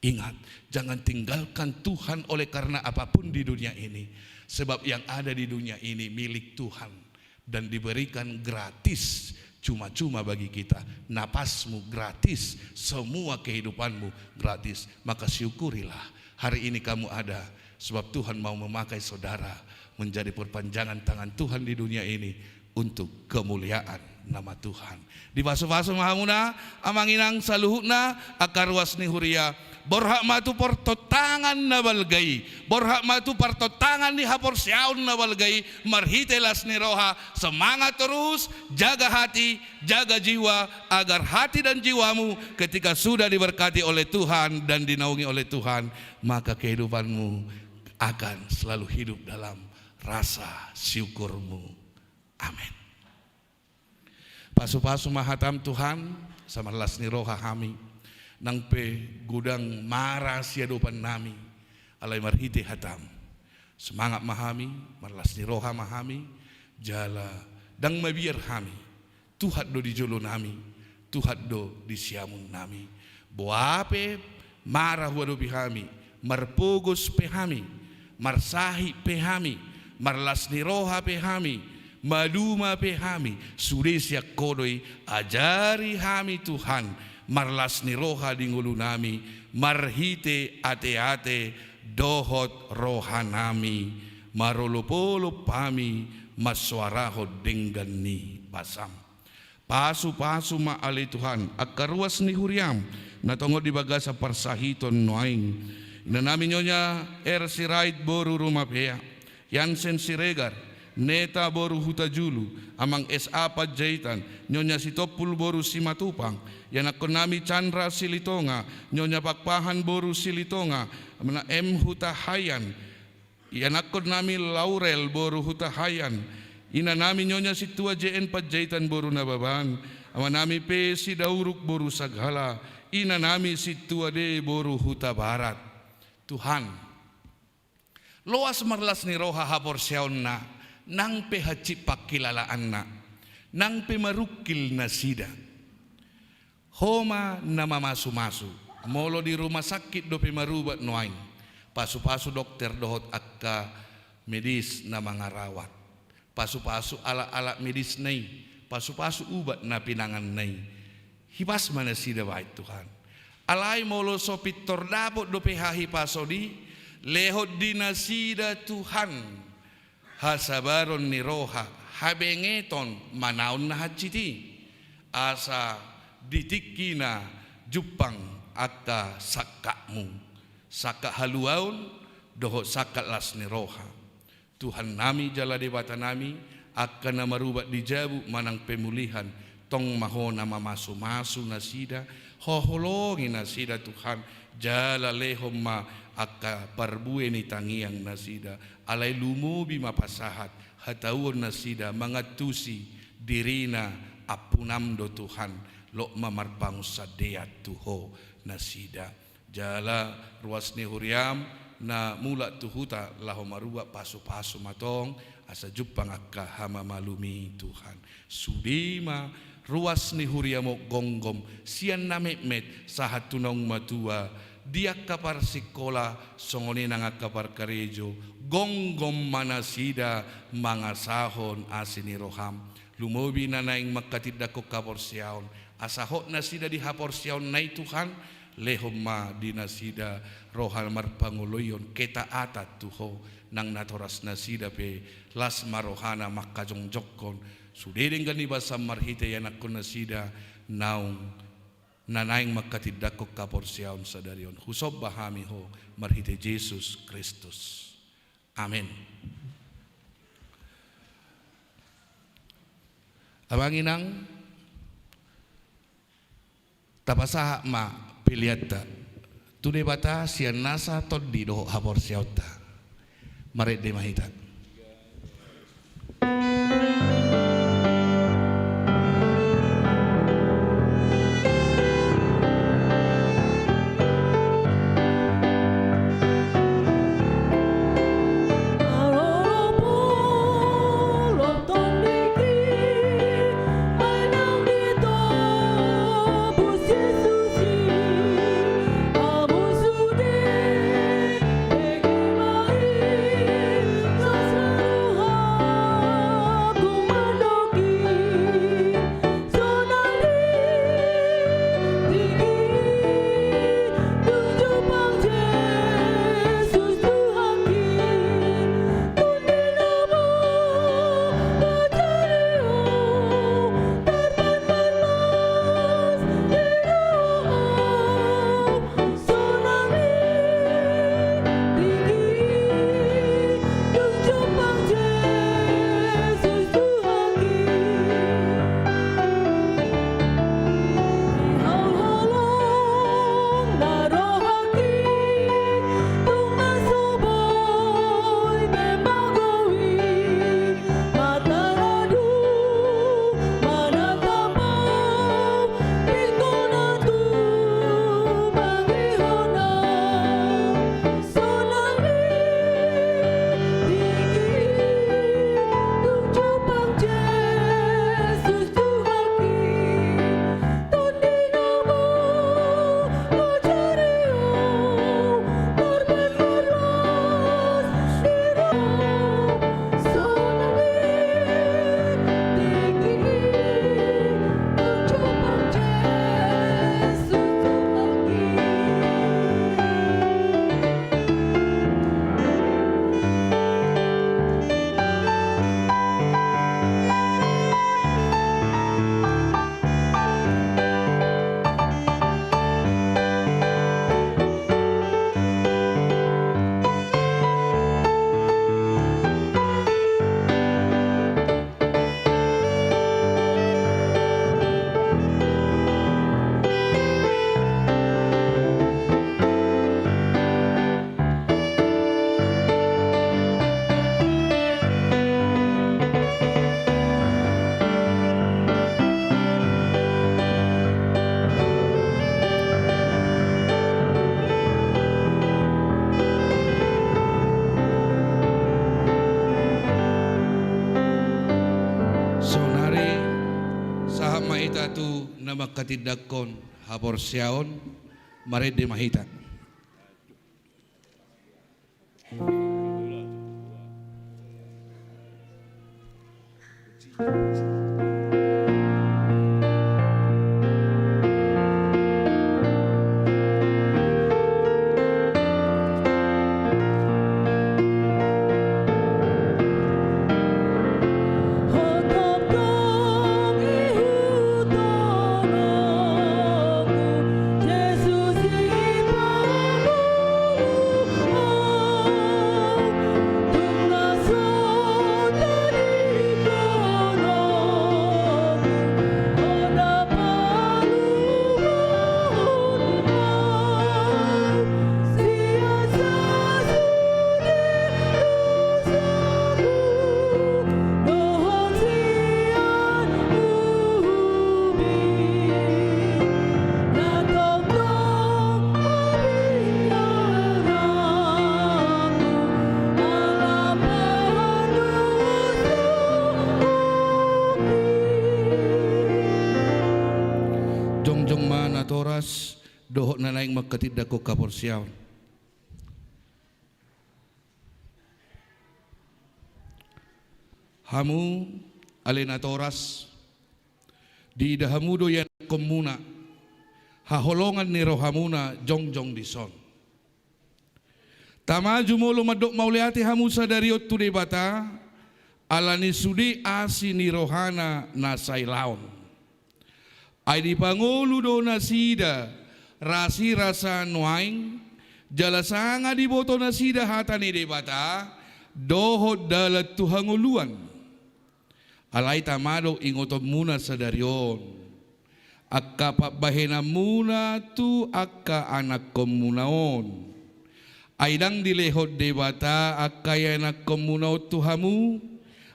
Ingat, jangan tinggalkan Tuhan oleh karena apapun di dunia ini. Sebab yang ada di dunia ini milik Tuhan dan diberikan gratis, cuma-cuma bagi kita. Napasmu gratis, semua kehidupanmu gratis. Maka syukurilah hari ini kamu ada, sebab Tuhan mau memakai saudara menjadi perpanjangan tangan Tuhan di dunia ini untuk kemuliaan nama Tuhan. Dipasupasu ma hamuna, Amang Inang, saluhutna angka ruas ni huria. Borhat ma tu partontangan na balga i, borhat ma tu partontangan ni haporseaon na balga i, marhite las ni roha, semangat terus, jaga hati, jaga jiwa, agar hati dan jiwamu ketika sudah diberkati oleh Tuhan dan dinaungi oleh Tuhan, maka kehidupanmu akan selalu hidup dalam rasa syukurmu. Amin. Pasupasu ma hatam Tuhan, asa marlas ni roha hami, nang pe godang mara siadopan nami, alai marhite hatam, semangat ma hami, marlas ni roha ma hami, jala ndang mabiar hami, Tuhan do di jolo nami, Tuhan do di siamun nami. Boha pe mara huadopi hami, marpogos pe hami, marsahit pe hami, marlas ni roha pe hami, maduma pe hami, sude sian Ho do i. Ajari hami Tuhan, Marlas ni roha di ngolunami, marhite ateate dohot rohanami, marolopolop hami mansoarahon denggan ni basam. Pasupasu ma ale Tuhan angka ruas ni huriam na tongon di bagasan parsahiton nuaeng. Inanami Nyonya R. Sirait boru Rumapea, Yansen Siregar, Neta boru Hutajulu, Amang S A Panjaitan, Nyonya Sitompul boru Simatupang, ianakkonnami Chandra Silitonga, Nyonya Pakpahan boru Silitonga, Amang M. Hutahayan, ianakkonnami Laurel boru Hutahayan, inanami Nyonya Sintua J N Panjaitan boru Nababan, amanami pe Sidauruk boru Sagala, inanami Sintua D boru Hutabarat. Tuhan, loas marlas ni roha haporseaonna, nang pe hansit pangkilalaanna, nang pe marungkil nasida. Ho ma na mamasumasu, molo di rumah sakit dope marubat nuaeng, pasupasu dokter dohot angka medis na mangarawat, pasupasu alat-alat medisna i, pasupasu ubat na pinanganna i. Hipas ma nasida bahen Tuhan. Alai molo so pintor dapot dope hahipason i, lehon di nasida Tuhan hasabaron ni roha, habengeton manaon na hansit i, asa di tingkina jumpang angka sangkapmu, sangkap haluaon dohot sangkap las ni roha. Tuhannami jala Debatanami, angka na marubat di jabu manang pemulihan, tong ma Ho na mamasumasu nasida, Ho holongi nasida Tuhan, jala lehon ma angka parbue ni tangiang nasida, alai lumobi ma pasahat, hatauon nasida mangantusi dirina, ampunam do Tuhan, lot ma marpangunsandean tu Ho nasida. Jala ruas ni huriam na mulak tu huta laho marubat, pasupasu ma tong asa jumpang angka hamamalum i Tuhan. Sude ma ruas ni huriam on gomgom sian na metmet sahat tu naung matua, di angka parsingkola songon i nang angka parkarejo, gomgom ma nasida mangasahon asi ni roham. Lumobi na naeng mangkatindangkon haporseaon, asa hot nasida di haporseaonna i Tuhan, lehon ma di nasida roha marpangoloion ketaatan tu Ho, nang natoras nasida pe las ma rohana mangkajongjongkon sude denggan ni basam marhite ianakkon nasida naung na naeng mangkatindangkon haporseaon sadari on. Husomba hami Ho marhite Jesus Kristus. Amen. Amang inang, tapasahat ma peleanta tu Debata sian nasa tondi dohot haporseaonta. Marende ma hita. manghatindanghon haporseaon, marende ma hita. Jongjong ma natoras dohot na naeng manghatindanghon haporseaon. Hamu ale natoras, diida hamu do ianakkonmuna, haholongan ni rohamuna jongjong dison. Tama, jumolo mandok mauliate hamu sadari on tu Debata, ala ni sude asi ni rohana na sailaon. Ai dipangolu do nasida rasirasa nuaeng, jala sanga diboto nasida hata ni Debata dohot dalan tu hangoluan. Alai tama do ingotonmuna sadari on angka pambahenanmuna tu angka anakkonmuna on. Ai ndang dilehon Debata angka ianakkonmuna on tu hamu,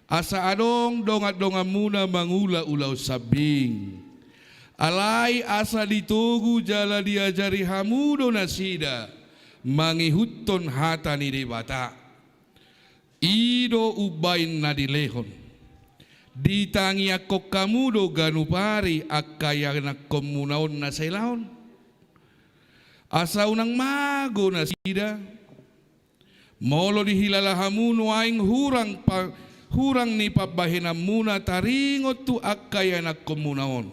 asa adong dongandonganmuna mangula ulaon sambing. Alai asa ditogu jala diajari hamu do nasida mangihuthon hata ni Debata. I do umbahen na dilehon. Ditangiangkon hamu do ganup ari angka ianakkonmuna on na sailaon. Asa unang mago nasida. Molo dihilala hamu nuaeng hurang pa-, hurang ni pambahenanmuna taringot tu angka ianakkonmuna on,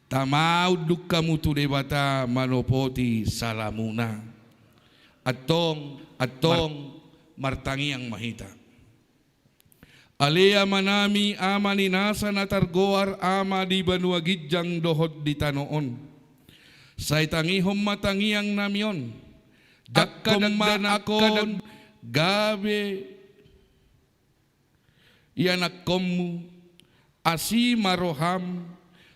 tama unduk hamu tu Debata manopoti salamuna. Antong, antong, mar-, martangiang ma hita. Ale Amanami, Ama ni nasa na targoar Ama di banua ginjang dohot di tano on. Sai tangihon ma tangiangnami on. Jangkon ma angka dangdanak on gabe ianakkonmu, asi ma roham,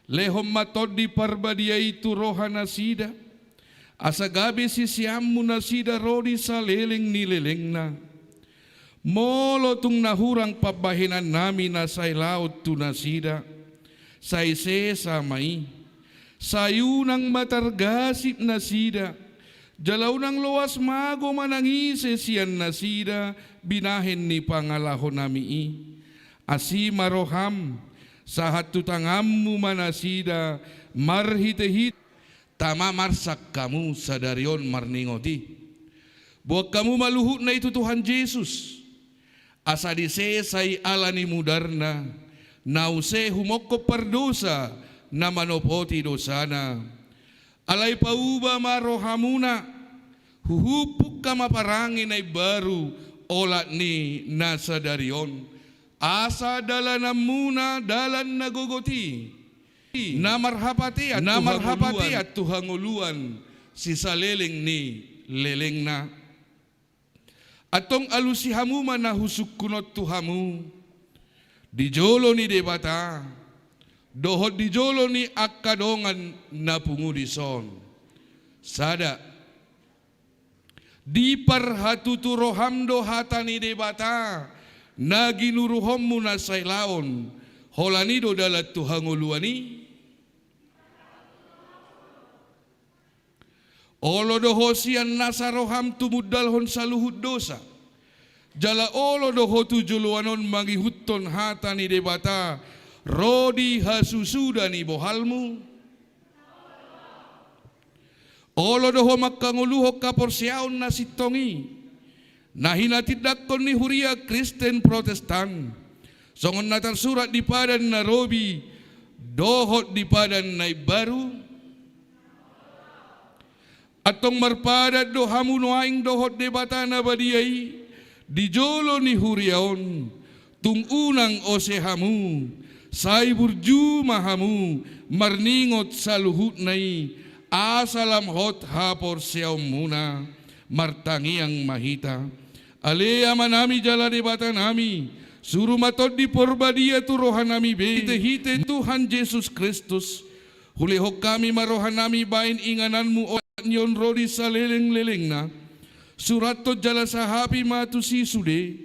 lehon ma Tondi Parbadia i tu rohanasida, asa gabe siseanmu nasida ro di saleleng ni lelengna. Molo tung na hurang pambahenannami na sailaon tu nasida, sai sesa ma i, sai unang ma targasip nasida, jala unang loas mago manang ise sian nasida binahen ni pangalahonami i. Asi ma roham, sahat tu tanganmu ma nasida marhitehite. Tama, marsak hamu sadari on marningot i. Boan hamu ma luhutna i tu Tuhan Jesus, asa disesa i ala ni mudarna, na use humongkop pardosa na manopoti dosana. Alai pauba ma rohamuna, huhuphungka ma parange na imbaru olat ni na sadari on, asa dalananmuna dalan na gogot i, na marhapatean, na tu marhapatean hangoluan, tu hangoluan sisaleleng ni lelengna. Antong alusi hamu ma na husungkun on tu hamu, di jolo ni Debata dohot di jolo ni angka dongan na pungu dison. Sada, diparhatutu roham do hata ni Debata na ginuruhonmu na sailaon, holan i do dalan tu hangoluan i. Olo do ho sian nasa roham tumundalhon saluhut dosa, jala olo do ho tu joloan on mangihuthon hata ni Debata ro di hasusuda ni bohalmu. Olo do ho manghangoluhon haporseaon na sintong i, na hinatindangkon ni huria Kristen Protestan, songon na tarsurat di Padan na Robi dohot di Padan na Imbaru? Antong marpadan do hamu nuaeng dohot Debata na badia i di jolo ni huria on. Tung unang ose hamu, sai burju ma hamu marningot saluhutna i, asa lam hot haporseaonmuna. Martangiang ma hita. Ale Amanami jala Debatanami, suru ma Tondi Porbadia tu rohanami be, hitehite Tuhan Jesus Kristus, hulehon hami ma rohanami bahen ingananmu olat ni on ro di salelenglelengna. Surathon jala sahapi ma tusi sude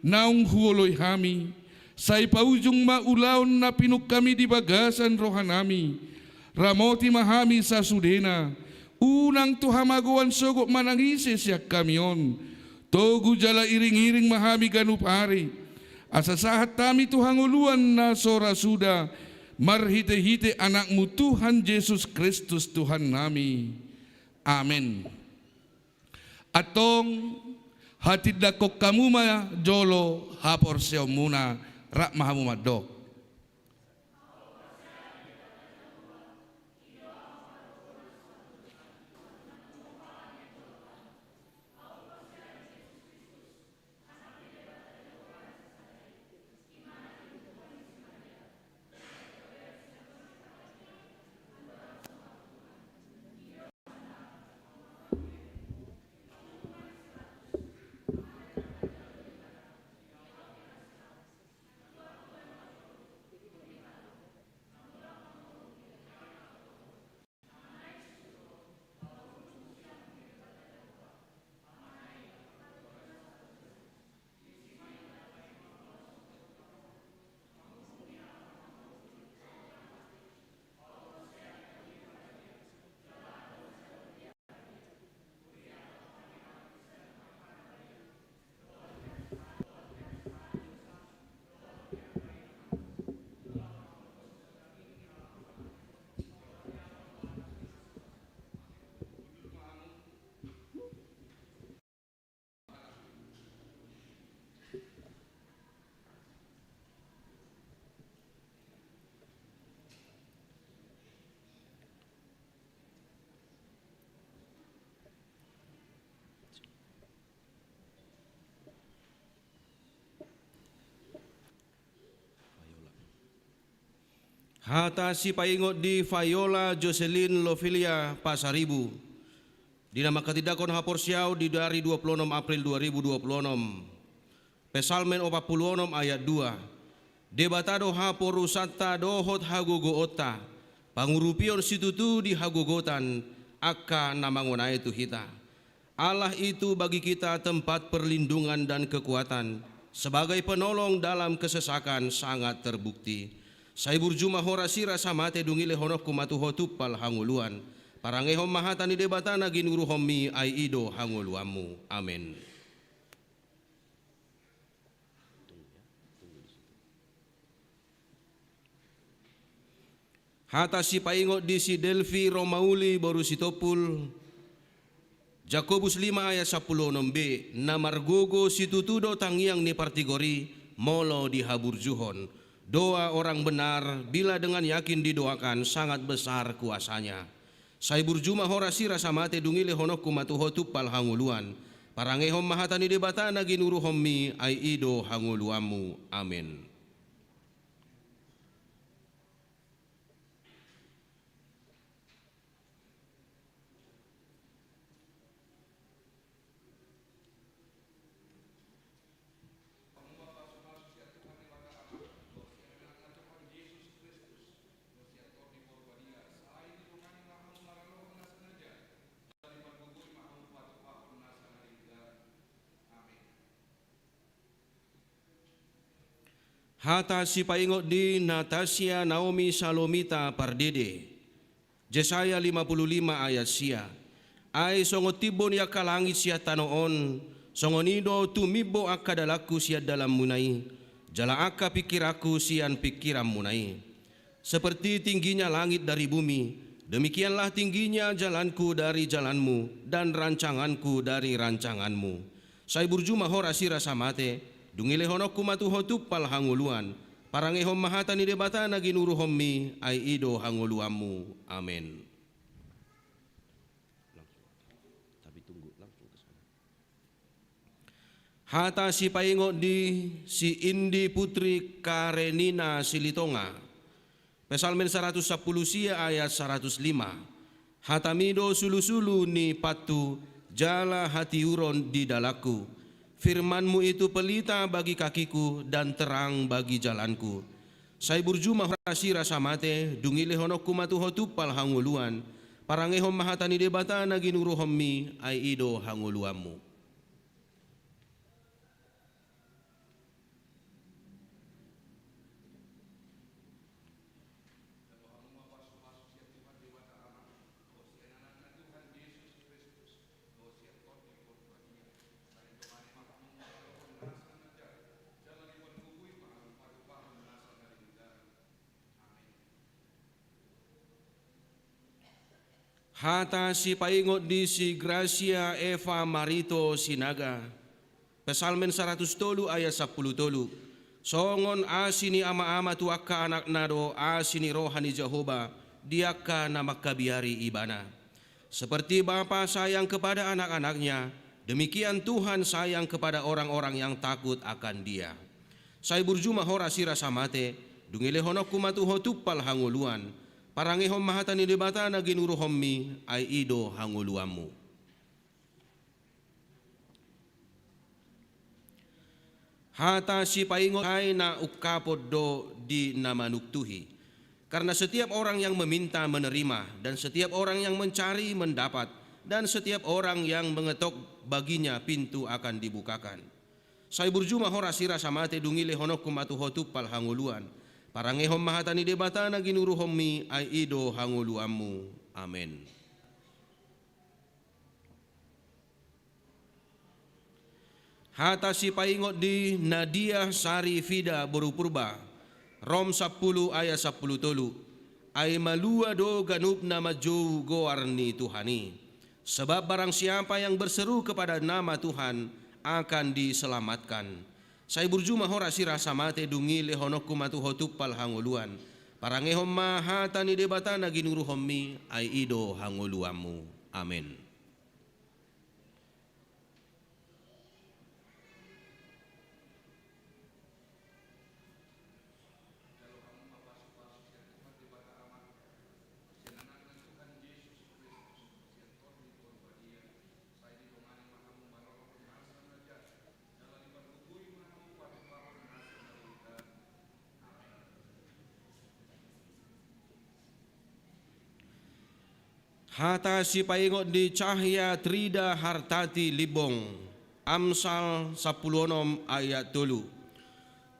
naung huoloi hami. Sai paujung ma ulaon na pinungka-Mi di bagasan rohanami. Ramoti ma hami sasudena. Unang tu hamagoan sogot manang ise sian hami on. Togu jala iring-iring ma hami ganup ari, asa sahat hami tu hangoluan na so ra suda, marhitehite Anakmu Tuhan Jesus Kristus Tuhannami. Amen. Antong, hatindangkon hamu ma jolo haporseaonmuna. Rap ma hamu mandok. Hata sipaingot di Viola Jocelyn Lovelia Pasaribu, di na manghatindanghon haporseaon di ari dua pulu onom April dua ribu dua pulu onom. Psalmen opat pulu onom ayat dua. Debata do haporusanta dohot hagogoonta, pangurupion situtu di hagogotan, angka na mangonai tu hita. Allah itu bagi kita tempat perlindungan dan kekuatan, sebagai penolong dalam kesesakan sangat terbukti. Sai burju ma ho rasi rasa mate, dung i lehononku ma tu ho tumpal hangoluan. Parangehon ma hata ni Debata na ginuruhonmi, ai i do hangoluanmu. Amen. Hata sipaingot di si Delvi Romauli boru Sitompul, Jakobus lima ayat sampulu onom b, na margogo situtu do tangiang ni partigor i molo dihaburjuhon. Doa orang benar bila dengan yakin didoakan sangat besar kuasanya. Sai burju ma ho rasi rasa mate, dung i lehononku ma tu ho tumpal hangoluan. Parangehon ma hata ni Debata na ginuruhonmi, ai i do hangoluanmu. Amen. Hata sipaingot di Natasia Naomi Salomita Pardede. Jesaya lima pulu lima ayat sia. Ai songon timbo ni angka langit sian tano on, songon i do tumimbo angka dalanku sian dalanmuna i, jala angka pingkiranku sian pingkiranmuna i. Seperti tingginya langit dari bumi, Demikianlah tingginya jalanku dari jalanmu, dan rancanganku dari rancanganmu. Sai burju ma ho rasi rasa mate, dung i lehononku ma tu ho tumpal hangoluan, parangehon ma hata ni Debata na ginuruhonmi, ai i do hangoluanmu. Amen. Tapi tunggu, langsung ke sana. Hata sipaingot di si Indi Putri Karenina Silitonga. Psalmen saratus sampulu sia ayat saratus lima. Hatami do sulusulu ni pathu jala hatiuron di dalanku. Firmanmu itu pelita bagi kakiku dan terang bagi jalanku. Sai burju ma ho rasi rasa mate, dung i lehononku ma tu ho tumpal hangoluan, parangehon ma hata ni Debata na ginuruhonmi, ai i do hangoluanmu. Hata sipaingot di si Gracia Eva Marito Sinaga. Psalmen saratus tolu ayat sampulu tolu. Songon asi ni ama-ama tu angka anakna do asi ni roha ni Jahowa di angka na mangkabiari Ibana. Seperti bapa sayang kepada anak-anaknya, demikian Tuhan sayang kepada orang-orang yang takut akan Dia. Sai burju ma ho rasi rasa mate, dung i lehononku ma tu ho tumpal hangoluan, parangehon ma hata ni Debata na ginuruhonmi, ai i do hangoluanmu. Hata sipaingot, ai na ungkapon do di na manuktuhi. Karena setiap orang yang meminta menerima, dan setiap orang yang mencari mendapat, dan setiap orang yang mengetok baginya pintu akan dibukakan. Sai burju ma ho rasi rasa mate, dung i lehononku ma tu ho tumpal hangoluan, parangehon ma hata ni Debata na ginuruhonmi, ai i do hangoluanmu. Amen. Hata sipaingot di Nadia Sari Fida boru Purba, Rom sampulu ayat sampulu tolu. Ai malua do ganup na manjou goar ni Tuhan i. Sebab barang siapa yang berseru kepada nama Tuhan akan diselamatkan. Sai burju ma ho rasi rasa mate, dung i lehononku ma tu ho tumpal hangoluan, parangehon ma hata ni Debata na ginuruhonmi, ai i do hangoluanmu. Amen. Hata sipaingot di Cahya Trida Hartati Limbong, Amsal sampulu onom ayat tolu.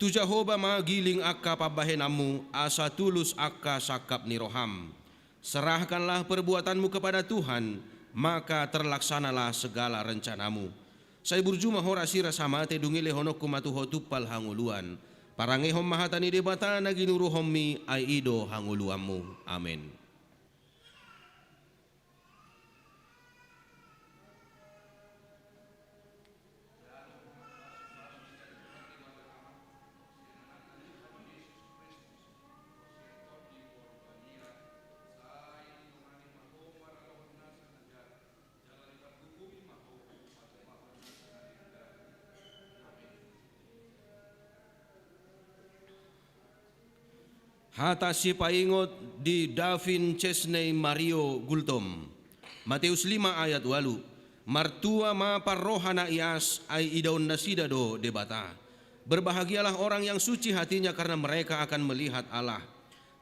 Tu Jahowa ma giling angka pambahenanmu, asa tulus angka sangkap ni roham. Serahkanlah perbuatanmu kepada Tuhan, maka terlaksanalah segala rencanamu. Sai burju ma ho rasi rasa mate, dung i lehononku ma tu ho tumpal hangoluan, parangehon ma hata ni Debata na ginuruhonmi, ai i do hangoluanmu. Amen. Hata sipaingot di Davin Chesney Mario Gultom. Mateus lima ayat ualu. Martua ma parroha na ias, ai idaon nasida do Debata. Berbahagialah orang yang suci hatinya, karena mereka akan melihat Allah.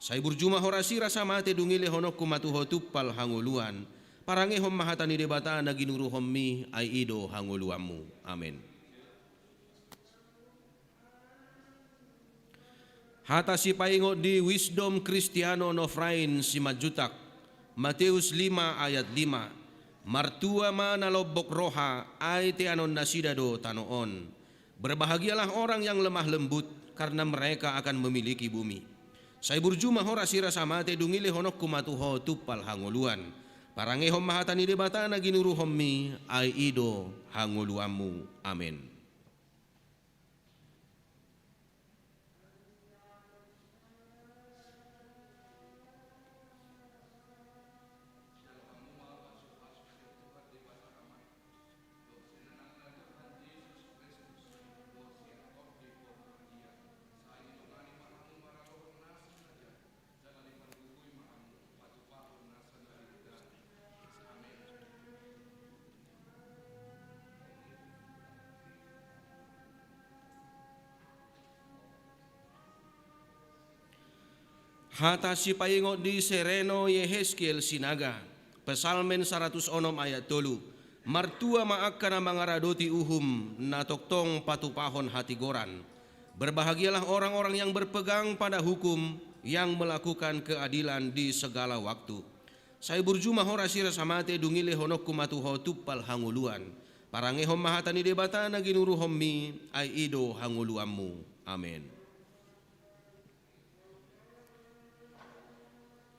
Sai burju ma ho rasi rasa mate, dung i lehononku ma tu ho tumpal hangoluan, parangehon ma hata ni Debata na ginuruhonmi, ai i do hangoluanmu. Amen. Hata sipaingot di Wisdom Kristiano Nofrain Simanjuntak, Mateus lima ayat lima. Martua ma na lombok roha, ai teanon nasida do tano on. Berbahagialah orang yang lemah lembut, karena mereka akan memiliki bumi. Sai burju ma ho rasirasa mate, dung i lehononku ma tu ho tumpal hangoluan. Parangehon ma hata ni Debata na ginuruhonmi, ai i do hangoluanmu. Amen. Hata sipaingot di sereno Yehezkiel Sinaga. Psalmen saratus onom ayat tolu. Martua ma angka na mangaradoti uhum, na tongtong patupahon hatigoran. Berbahagialah orang-orang yang berpegang pada hukum, yang melakukan keadilan di segala waktu. Sai burju ma ho rasirasa mate, dung i lehononku ma tu ho tumpal hangoluan. Parangehon ma hata ni Debata na ginuruhonmi, ai i do hangoluanmu. Amen.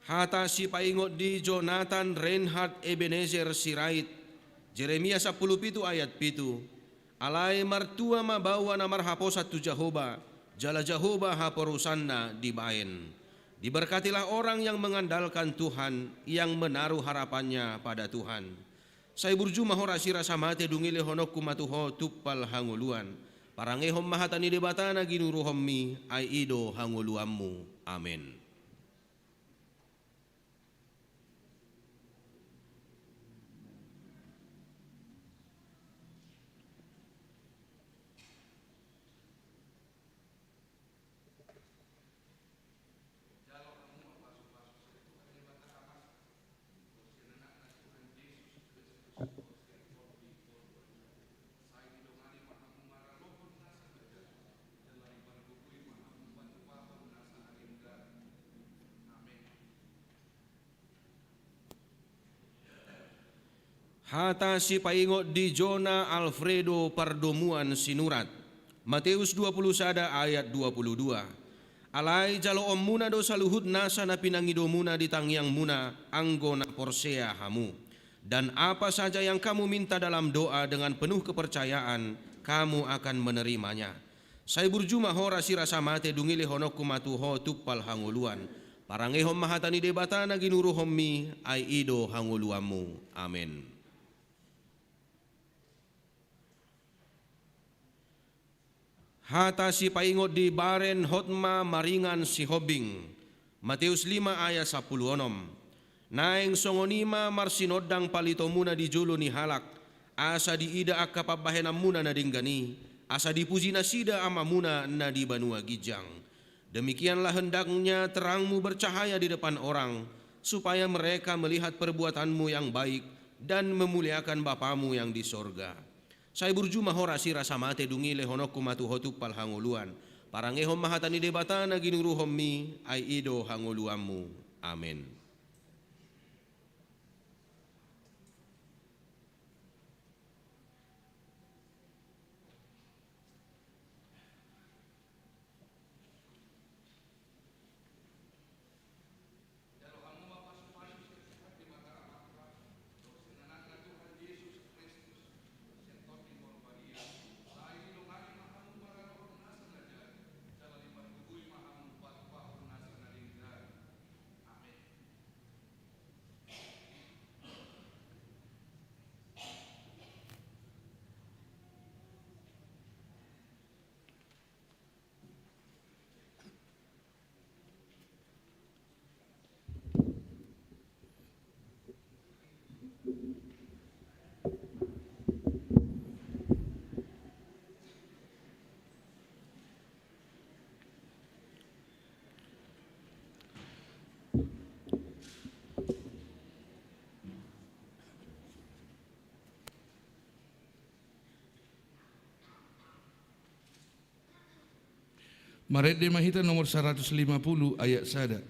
Hata sipaingot di Jonathan Reinhard Ebenezer Sirait. Jeremia sampulu pitu ayat pitu. Alai martua ma baoa na marhaposan tu Jahowa, jala Jahowa haporusanna dibaen. Diberkatilah orang yang mengandalkan Tuhan, yang menaruh harapannya pada Tuhan. Sai burju ma ho rasirasa mate, dung i lehononku ma tu ho tumpal hangoluan. Parangehon ma hata ni Debata na ginuruhonmi, ai i do hangoluanmu. Amen. Hata sipaingot di Jona Alfredo Pardomuan Sinurat. Mateus dua pulu sada ayat dua pulu dua. Alai jaloonmuna do saluhut nasa na pinangidomuna di tangiangmuna, anggo na porsea hamu. Dan apa saja yang kamu minta dalam doa dengan penuh kepercayaan, kamu akan menerimanya. Sai burju ma ho rasirasa mate, dung i lehononku ma tu ho tumpal hangoluan. Parangehon ma hata ni Debata na ginuruhonmi, ai i do hangoluanmu. Amen. Hata sipaingot di Baren Hotma Maringan Sihombing. Mateus lima ayat sampulu onom. Naeng songon i ma marsinondang palitomuna di jolo ni halak, asa diida angka pambahenanmuna na denggan i, asa dipuji nasida Amamuna na di banua ginjang. Demikianlah hendaknya terangmu bercahaya di depan orang, supaya mereka melihat perbuatanmu yang baik dan memuliakan Bapamu yang di sorga. Sai burju ma ho rasirasa mate, dung i lehononku ma tu ho tumpal hangoluan. Parangehon ma hata ni Debata na ginuruhonmi, ai i do hangoluanmu. Amen. Marende ma hita nomor saratus lima pulu ayat sada.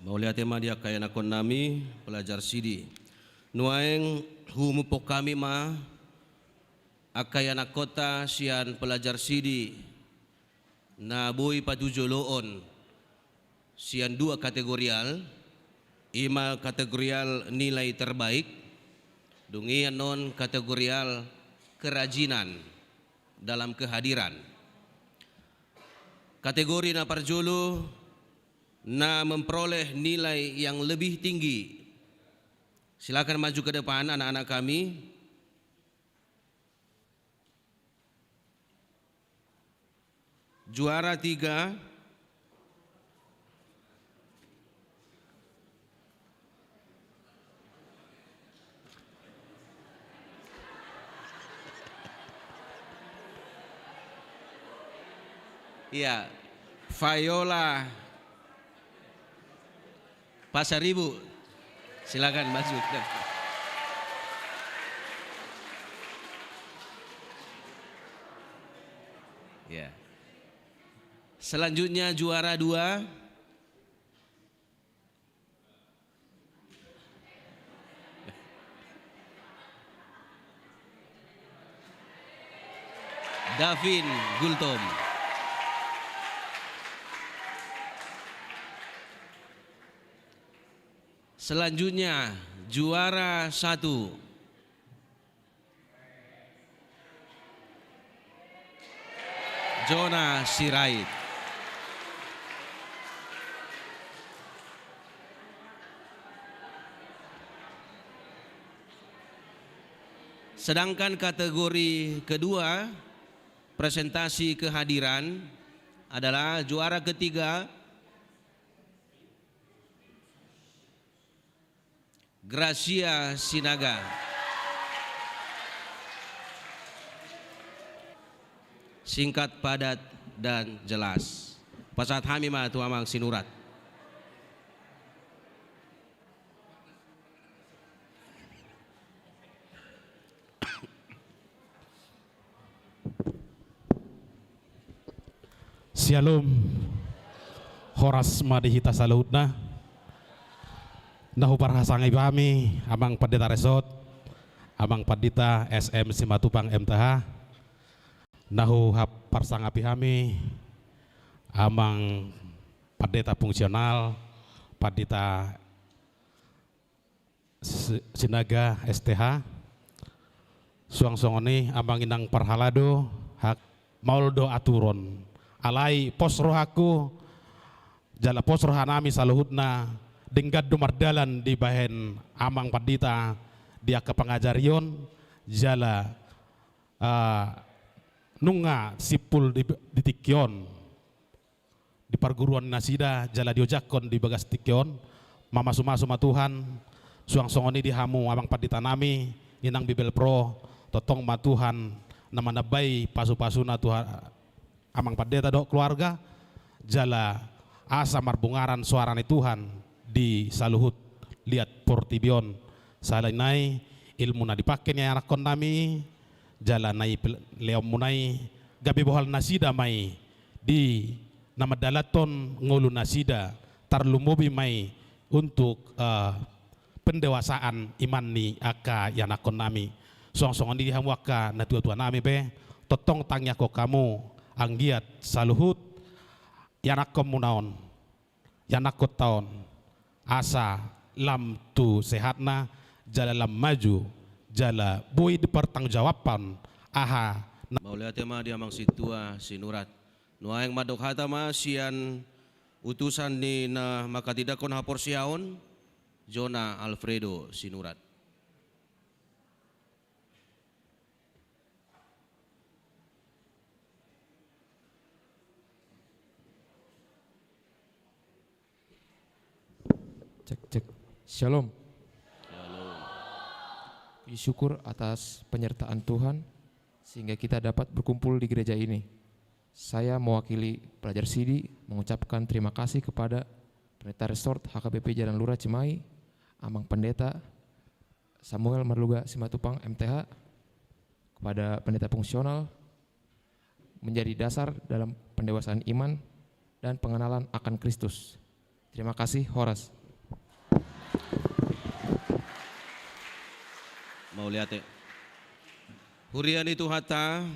Mauliate ma di angka ianakkonnami pelajar sidi. Nuaeng humuphon hami ma angka ianakkonta sian pelajar sidi na boi patujoloon sian dua kategorial, i ma kategorial nilai terbaik, dung i annon kategorial kerajinan dalam kehadiran. Kategori na parjolo na memperoleh nilai yang lebih tinggi. Silakan maju ke depan anak-anak kami. Juara tiga. Iya, Viola Pasaribu. Silakan maju. Ya. Selanjutnya juara dua. Davin Gultom. Selanjutnya, juara satu. Jona Sirait. Sedangkan kategori kedua, presentasi kehadiran, adalah juara ketiga, Gracia Sinaga. Singkat, padat, dan jelas. Pasahat hami ma tu Amang Sinurat. Syalom. Horas ma di hita saluhutna. Na huparsangapi hami Amang Pandita Resort, Amang Pandita S M Simatupang M T H. Na huparsangapi hami Amang Pandita Fungsional, Pandita Si-, Sinaga S T H. Suang songon i Amang Inang parhalado, hak maol do aturon. Alai pos rohangku, jala pos rohanami saluhutna, denggan do mardalan dibahen Amang Pandita di angka pangajarion, jala, ah, nunga simpul di, di tingki on. Di parguruan nasida jala diojakhon di bagas tingki on, mamasumasu ma Tuhan, suang songon i di hamu Amang Panditanami, Inang Bibelvrouw, tongtong ma Tuhan na manambai pasupasuna tu ha-, Amang Pandita dohot keluarga, jala asa marbungaran soara ni Tuhan di saluhut liat portibi on. Selain nai, ilmu na dipake ni anakkonnami, jala na i pel-, lehonmuna i, gabe bohal nasida ma i di na mandalanhon ngolu nasida, tarlumobi ma i untuk, eh, pendewasaan iman ni angka ianakkonnami. Suang songon i di hamu angka natuatuanami pe, tongtong tangiangkon hamu anggiat saluhut ianakkonmuna on, ianakkonta on, asa lam tu sehatna, jala lam maju, jala boi dipertanggungjawabhon aha na. Mauliate ma di Amang Sintua Sinurat. Nuaeng mandok hata ma sian utusan ni na manghatindanghon haporseaon, Jona Alfredo Sinurat. Cek, cek. Shalom. Shalom. Puji syukur atas penyertaan Tuhan, sehingga kita dapat berkumpul di gereja ini. Saya mewakili pelajar sidi mengucapkan terima kasih kepada Pendeta Resort H K B P Jalan Lurah Cimahi, Amang Pendeta Samuel Marluga Simatupang M T H, kepada pendeta fungsional, menjadi dasar dalam pendewasaan iman dan pengenalan akan Kristus. Terima kasih, horas. Mauliate. Huria ni Tuhanta,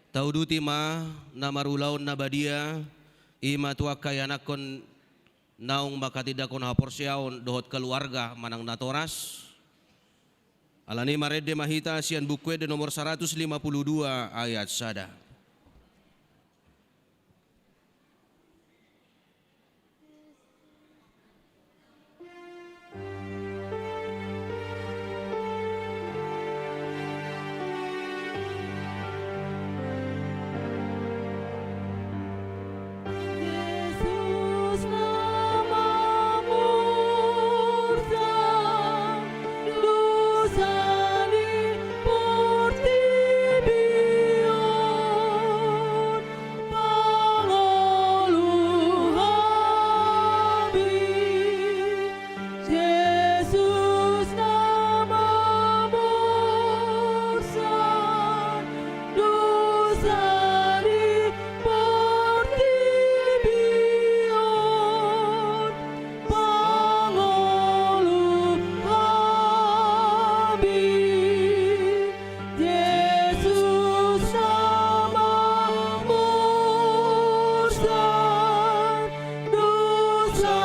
tauduti ma na marulaon na badia, i ma tu angka ianakhon naung manghatindanghon haporseaon dohot keluarga manang natoras. Alani i marende ma hita sian Buku Ende nomor saratus lima pulu dua ayat sada. Jesus na mamursan dosa ni portibi on, pangolu hami. Jesus na mamursan dosa ni portibi on, pangolu hami. Jesus na mamursan dosa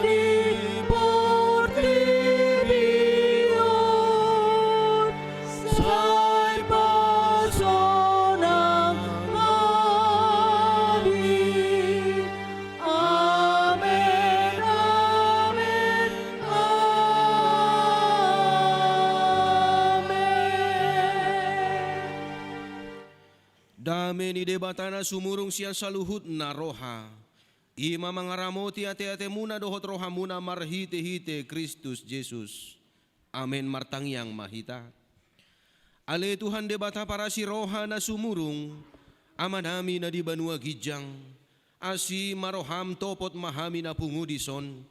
ni portibi on, sai pasonang hami. Amen, amen, amen. Dame ni Debata na sumurung sian saluhutna roha, i ma mangaramoti ateatemuna dohot rohamuna marhitehite Kristus Jesus. Amen. Martangiang ma hita. Ale Tuhan Debata parasi roha na sumurung, Amanami na di banua ginjang, asi ma roham, topot ma hami na pungu dison.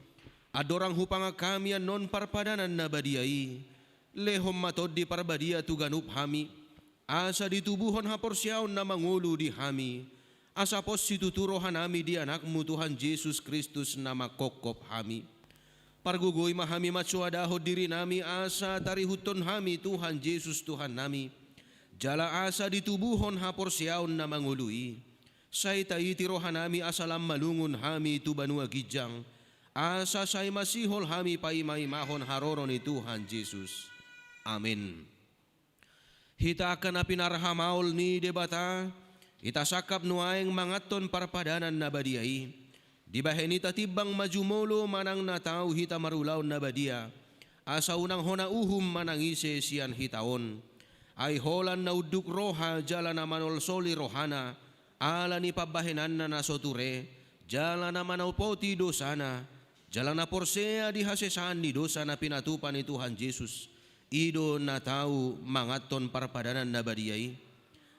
Andorang hupangan hami annon parpadanan na badia i, lehon ma Tondi Parbadia tu ganup hami, asa ditubuhon haporseaon na mangolu di hami, asa pos situtu rohanami di Anakmu Tuhan Jesus Kristus na manghophop hami. Pargogoi ma hami mansoadahon dirinami asa tarihuthon hami Tuhan Jesus Tuhannami, jala asa ditubuhon haporseaon na mangolu i. Sai taiti rohanami asa lam malungun hami tu banua ginjang, asa sai masihol hami paimaimahon haroro ni Tuhan Jesus. Amen. Hita angka na pinarhamaol ni Debata, hita sangkap nuaeng manganhon parpadanan na badia i. Dibahen i tatimbang ma jumolo manang na tau hita marulaon na badia, asa unang hona uhum manang ise sian hita on. Ai holan na unduk roha jala na manolsoli rohana, ala ni pambahenanna na so ture, jala na manopoti dosana, jala na porsea di hasesaan ni dosa na pinatupa ni Tuhan Jesus, i do na tau manganhon parpadanan na badia i.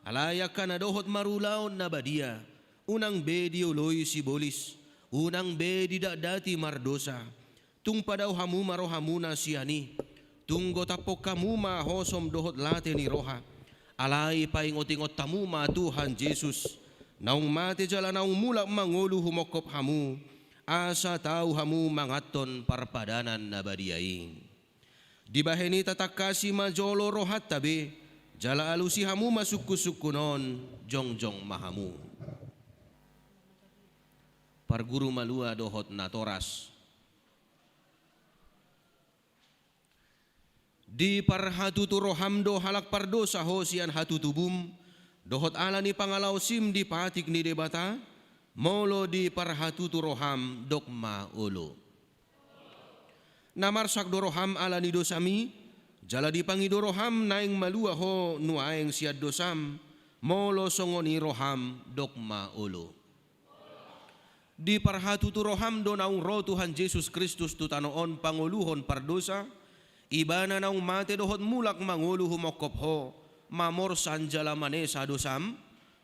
Alai angka na dohot marulaon na badia, unang be dioloi sibolis, unang be didatdati mardosa. Tung padao hamu ma rohamuna sian i. Tung gotaphon hamu ma hosom dohot late ni roha. Alai paingotingot hamu ma Tuhan Jesus, naung mate jala naung mulak mangolu humongkop hamu, asa tau hamu manganhon parpadanan na badia i. Dibahen i tatangkasi ma jolo rohanta be, jala alusi hamu ma sungkunsungkun on, jongjong ma hamu. Parguru malua dohot natoras. Diparhatutu roham do halak pardosa ho sian hatutubum, dohot ala ni pangalaosim di patik ni Debata? Molo diparhatutu roham, dok ma olo. Na marsak do roham ala ni dosami, jala dipangido roham naeng malua ho nuaeng sian dosam? Molo songon i roham, dok ma olo. Diparhatutu roham do naung ro Tuhan Jesus Kristus tu tano on pangoluhon pardosa, Ibana naung mate dohot mulak mangolu humongkop ho, mamorsan jala manesa dosam?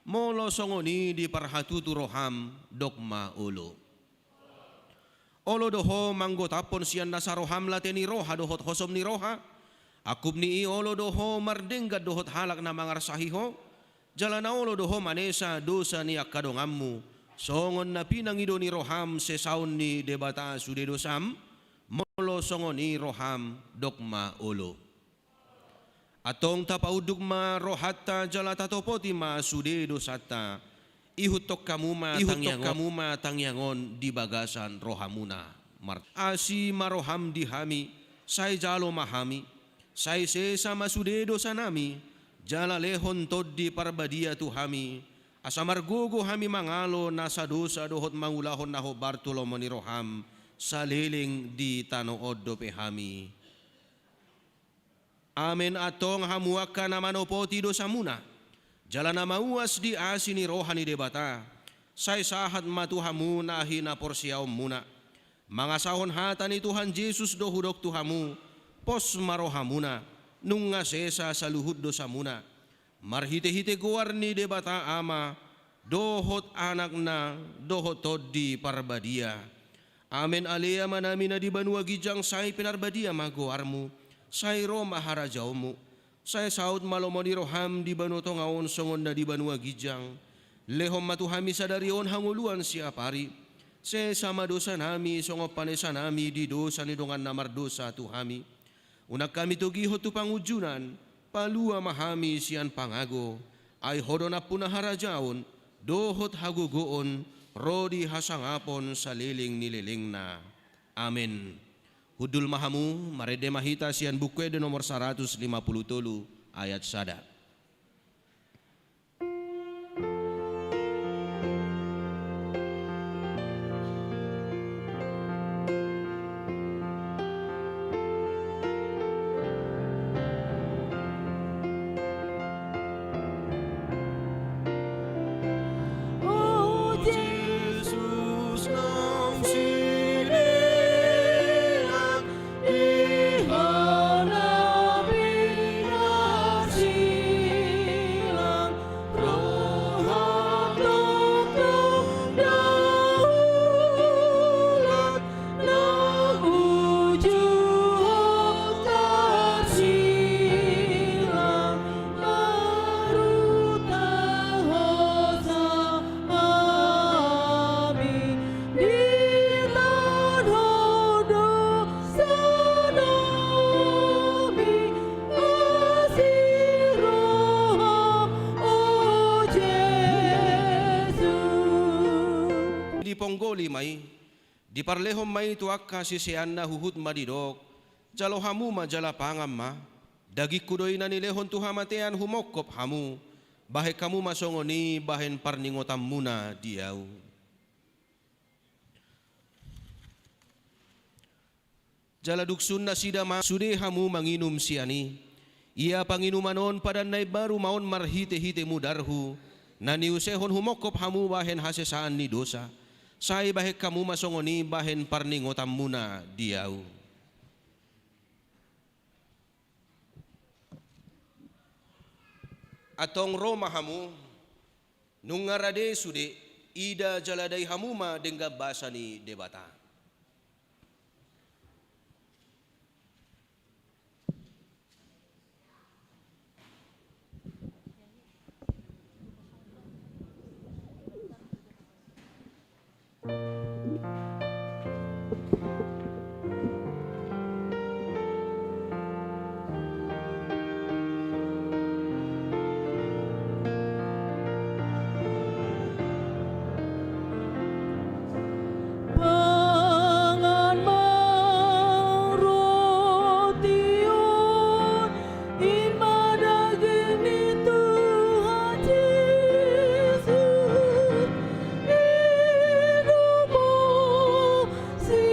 Molo songon i diparhatutu roham, dok ma olo. Olo do ho manggotaphon sian nasa roham late ni roha dohot hosom ni roha? Angkup ni i olo do ho mardenggan dohot halak na mangarsahi ho? Jala na olo do ho manesa dosa ni angka donganmu, Songon na pinangido ni roham sesaon ni Debata sude dosam, molo songon i roham, dok ma olo. Antong tapaunduk ma rohanta jala tatopoti ma sude dosanta. Ihuthon hamu ma, ihuthon tangiang on, hamu ma tangiang on di bagasan rohamuna. Mar-, asi ma roham di hami, sai jalo ma hami, sai sesa ma sude dosanami, jala lehon Tondi Parbadia tu hami, asa margogo hami mangalo nasa dosa dohot mangulahon na hombar tu lomo ni roham, saleleng di tano on dope hami. Amen. Antong hamu angka na manopoti dosamuna, jala na mauas di asi ni roha ni Debata, sai sahat ma tu hamu na hinaporseaonmuna. Mangasahon hata ni Tuhan Jesus do hudok tu hamu, pos ma rohamuna, nunga sesa saluhut dosamuna. Marhitehite goar ni Debata Ama, dohot Anakna, dohot Tondi Parbadia. Amen. Ale Amanami na di banua ginjang, sai pinarbadia ma goarmu, sai ro ma harajaonmu, sai saut ma lomo ni roham di banua tonga on songon na di banua ginjang. Lehon ma tu hami sadari on hangoluan siapari. Sesa ma dosanami songon panesanami di dosa ni dongan na mardosa tu hami. Unang hami togihon tu pangunjunan, palua ma hami sian pangago, ai Ho do nampuna harajaon, dohot hagogoon, ro di hasangapon saleleng ni lelengna. Amen. Hundul ma hamu, marende ma hita sian Buku Ende nomor saratus lima pulu tolu, ayat sada. Diponggoli ma i, diparlehon ma i tu angka siseanna huhut ma didok, jalo hamu ma jala pangan ma, dagingku do i na nilehon tu hamatean humongkop hamu, bahen hamu ma songon i bahen parningotanmuna di ahu. Jala dung sun nasida ma-, sude hamu manginum sian i. Ia panginuman on padan na imbaru ma on marhitehite mudarhu, na niusehon humongkop hamu bahen hasesaan ni dosa. Sai bahen hamu ma songon i bahen parningotanmuna di ahu. Antong ro ma hamu, nunga rade sude, ida jala dai hamu ma denggan basa ni Debata. Pangan ma roti on, i ma daging ni Tuhan Jesus, inum ma si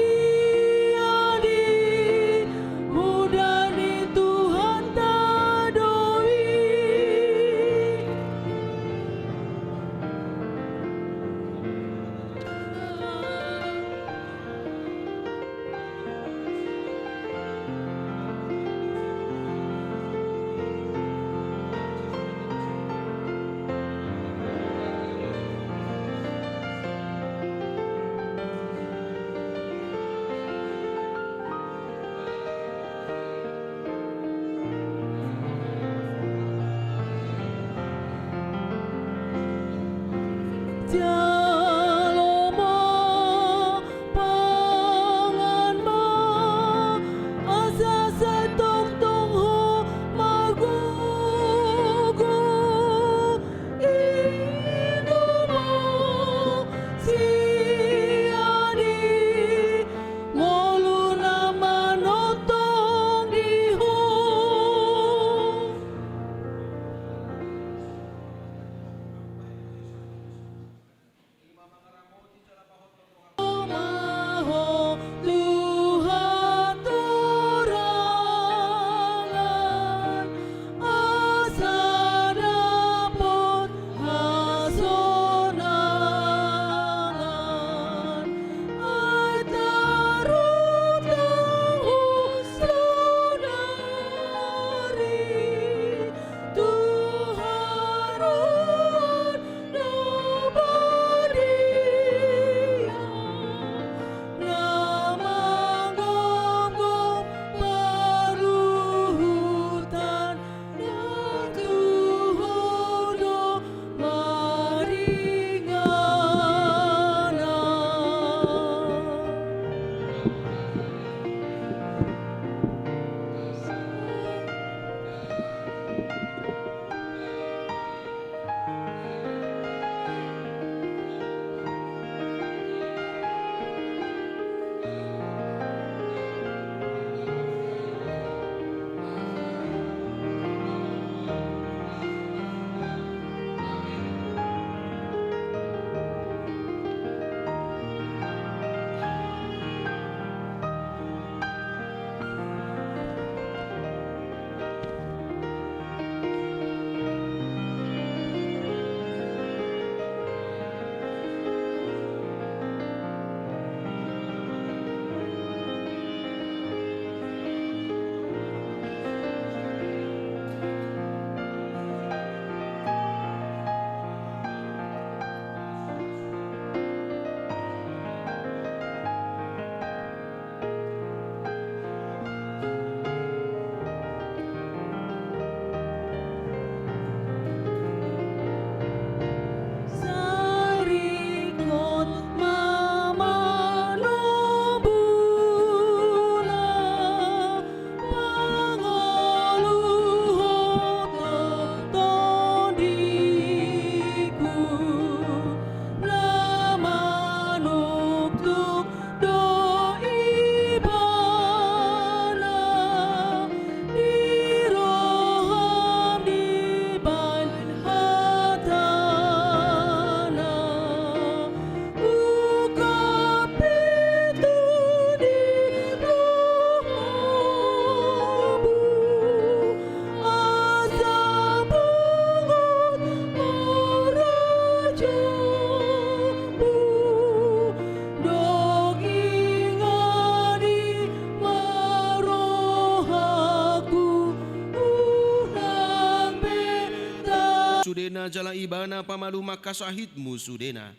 jala Ibana pamalum angka sahitmu sudena.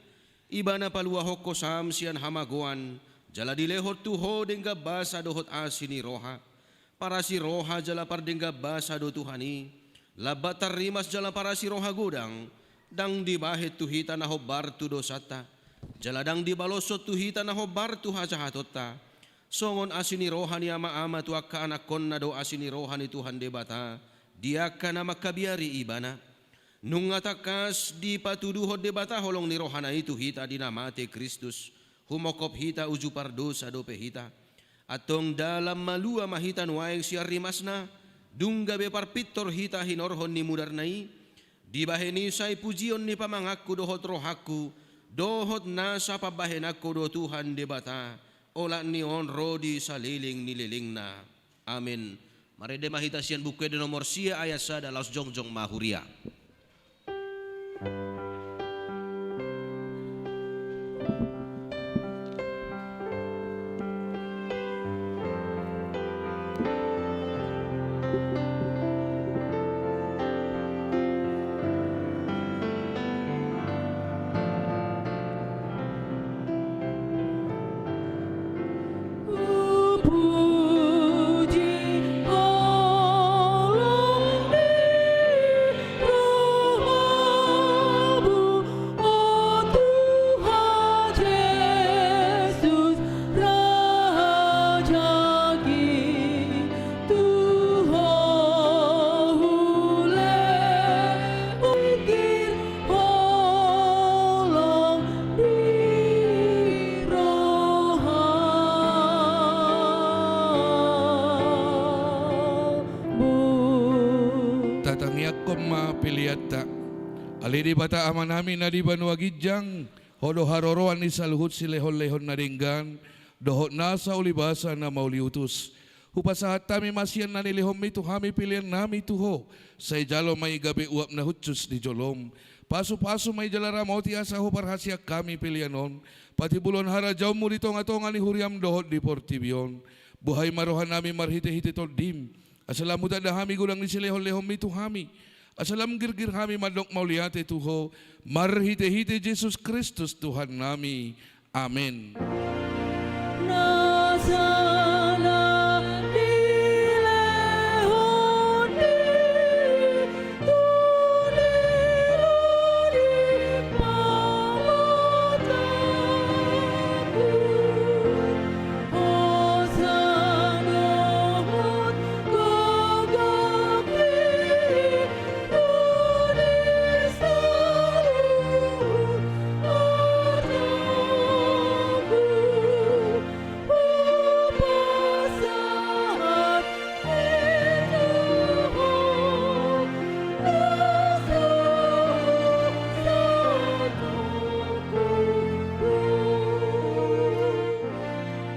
Ibana paluahon ho sam sian hamagoan, jala dilehon tu ho denggan basa dohot asi ni roha. Parasi roha jala pardenggan basa do Tuhan i, lambat tarrimas jala parasi roha godang, ndang dibahen tu hita na hombar tu dosanta, jala ndang dibaloshon tu hita na hombar tu hajahatonta. Songon asi ni roha ni ama-ama tu angka anakkonna do asi ni roha ni Tuhan Debata di angka na mangkabiari Ibana. Nunga tangkas dipatuduhon Debata holong ni rohana i tu hita di na mate Kristus, humongkop hita uju pardosa dope hita. Antong dalan malua ma hita nuaeng sian rimasna, dung gabe parpintor hita hinorhon ni mudarna i. Dibahen i sai pujion ni pamanganku dohot rohangku, dohot nasa pambahenanku do Tuhan Debata, olat ni on ro di saleleng ni lelengna. Amen. Marende ma hita sian Buku Ende nomor sia ayat sada, laos jongjong ma huria. Tatangiangkon ma peleanta. Ale Debata Amanami na di banua ginjang, Ho do haroroan ni saluhut silehon-lehon na denggan, dohot nasa ulibasa na mauliutus. Hupasahat hami ma sian na nilehonmi tu hami peleannami tu Ho, sai jalo ma i gabe uap na hushus di jolom. Pasu-pasu ma i jala ramoti asa huparhaseang hami pelean on, patibulhon harajaonmu di tonga-tonga ni huriam dohot di portibi on. Buhai ma rohanami marhite-hite Tondim, asa lam hutanda hami godang ni silehon-lehonmi tu hami, asa lam girgir hami mandok mauliate tu Ho, marhite-hite Jesus Kristus Tuhannami. Amen.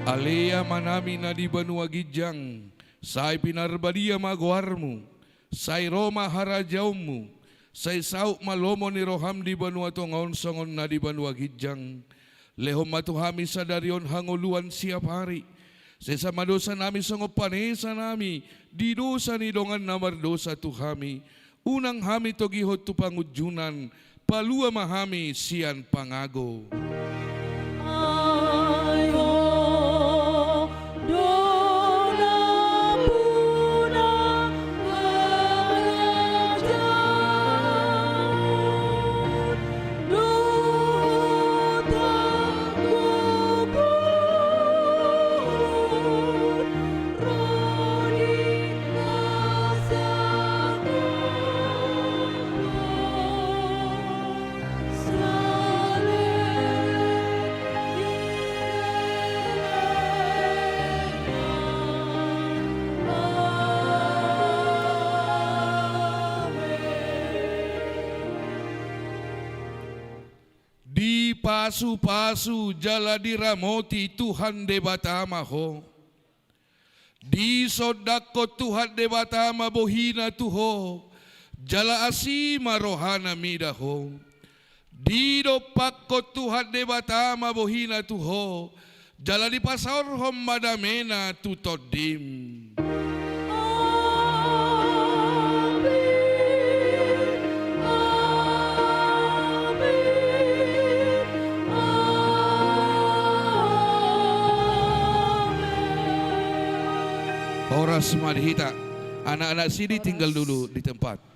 Ale Amanami na di banua ginjang, sai pinarbadia ma goarmu, sai ro ma harajaonmu, sai saut ma lomo ni roham di banua tonga on songon na di banua ginjang. Lehon ma tu hami sadari on hangoluan siapari. Sesa ma dosanami songon panesanami di dosa ni dongan na mardosa tu hami. Unang hami togihon tu pangunjunan, palua ma hami sian pangago. Ai Ho do nampuna harajaon dohot hangoluan. Dipasu-pasu jala diramoti Tuhan Debata ma ho. Disondangkon Tuhan Debata ma bohina tu ho, jala asi ma rohana mida ho. Didompakkon Tuhan Debata ma bohina tu ho, jala dipasaorhon ma damena tu tondim. Amin. Horas ma di hita. Anak-anak sini tinggal dulu di tempat.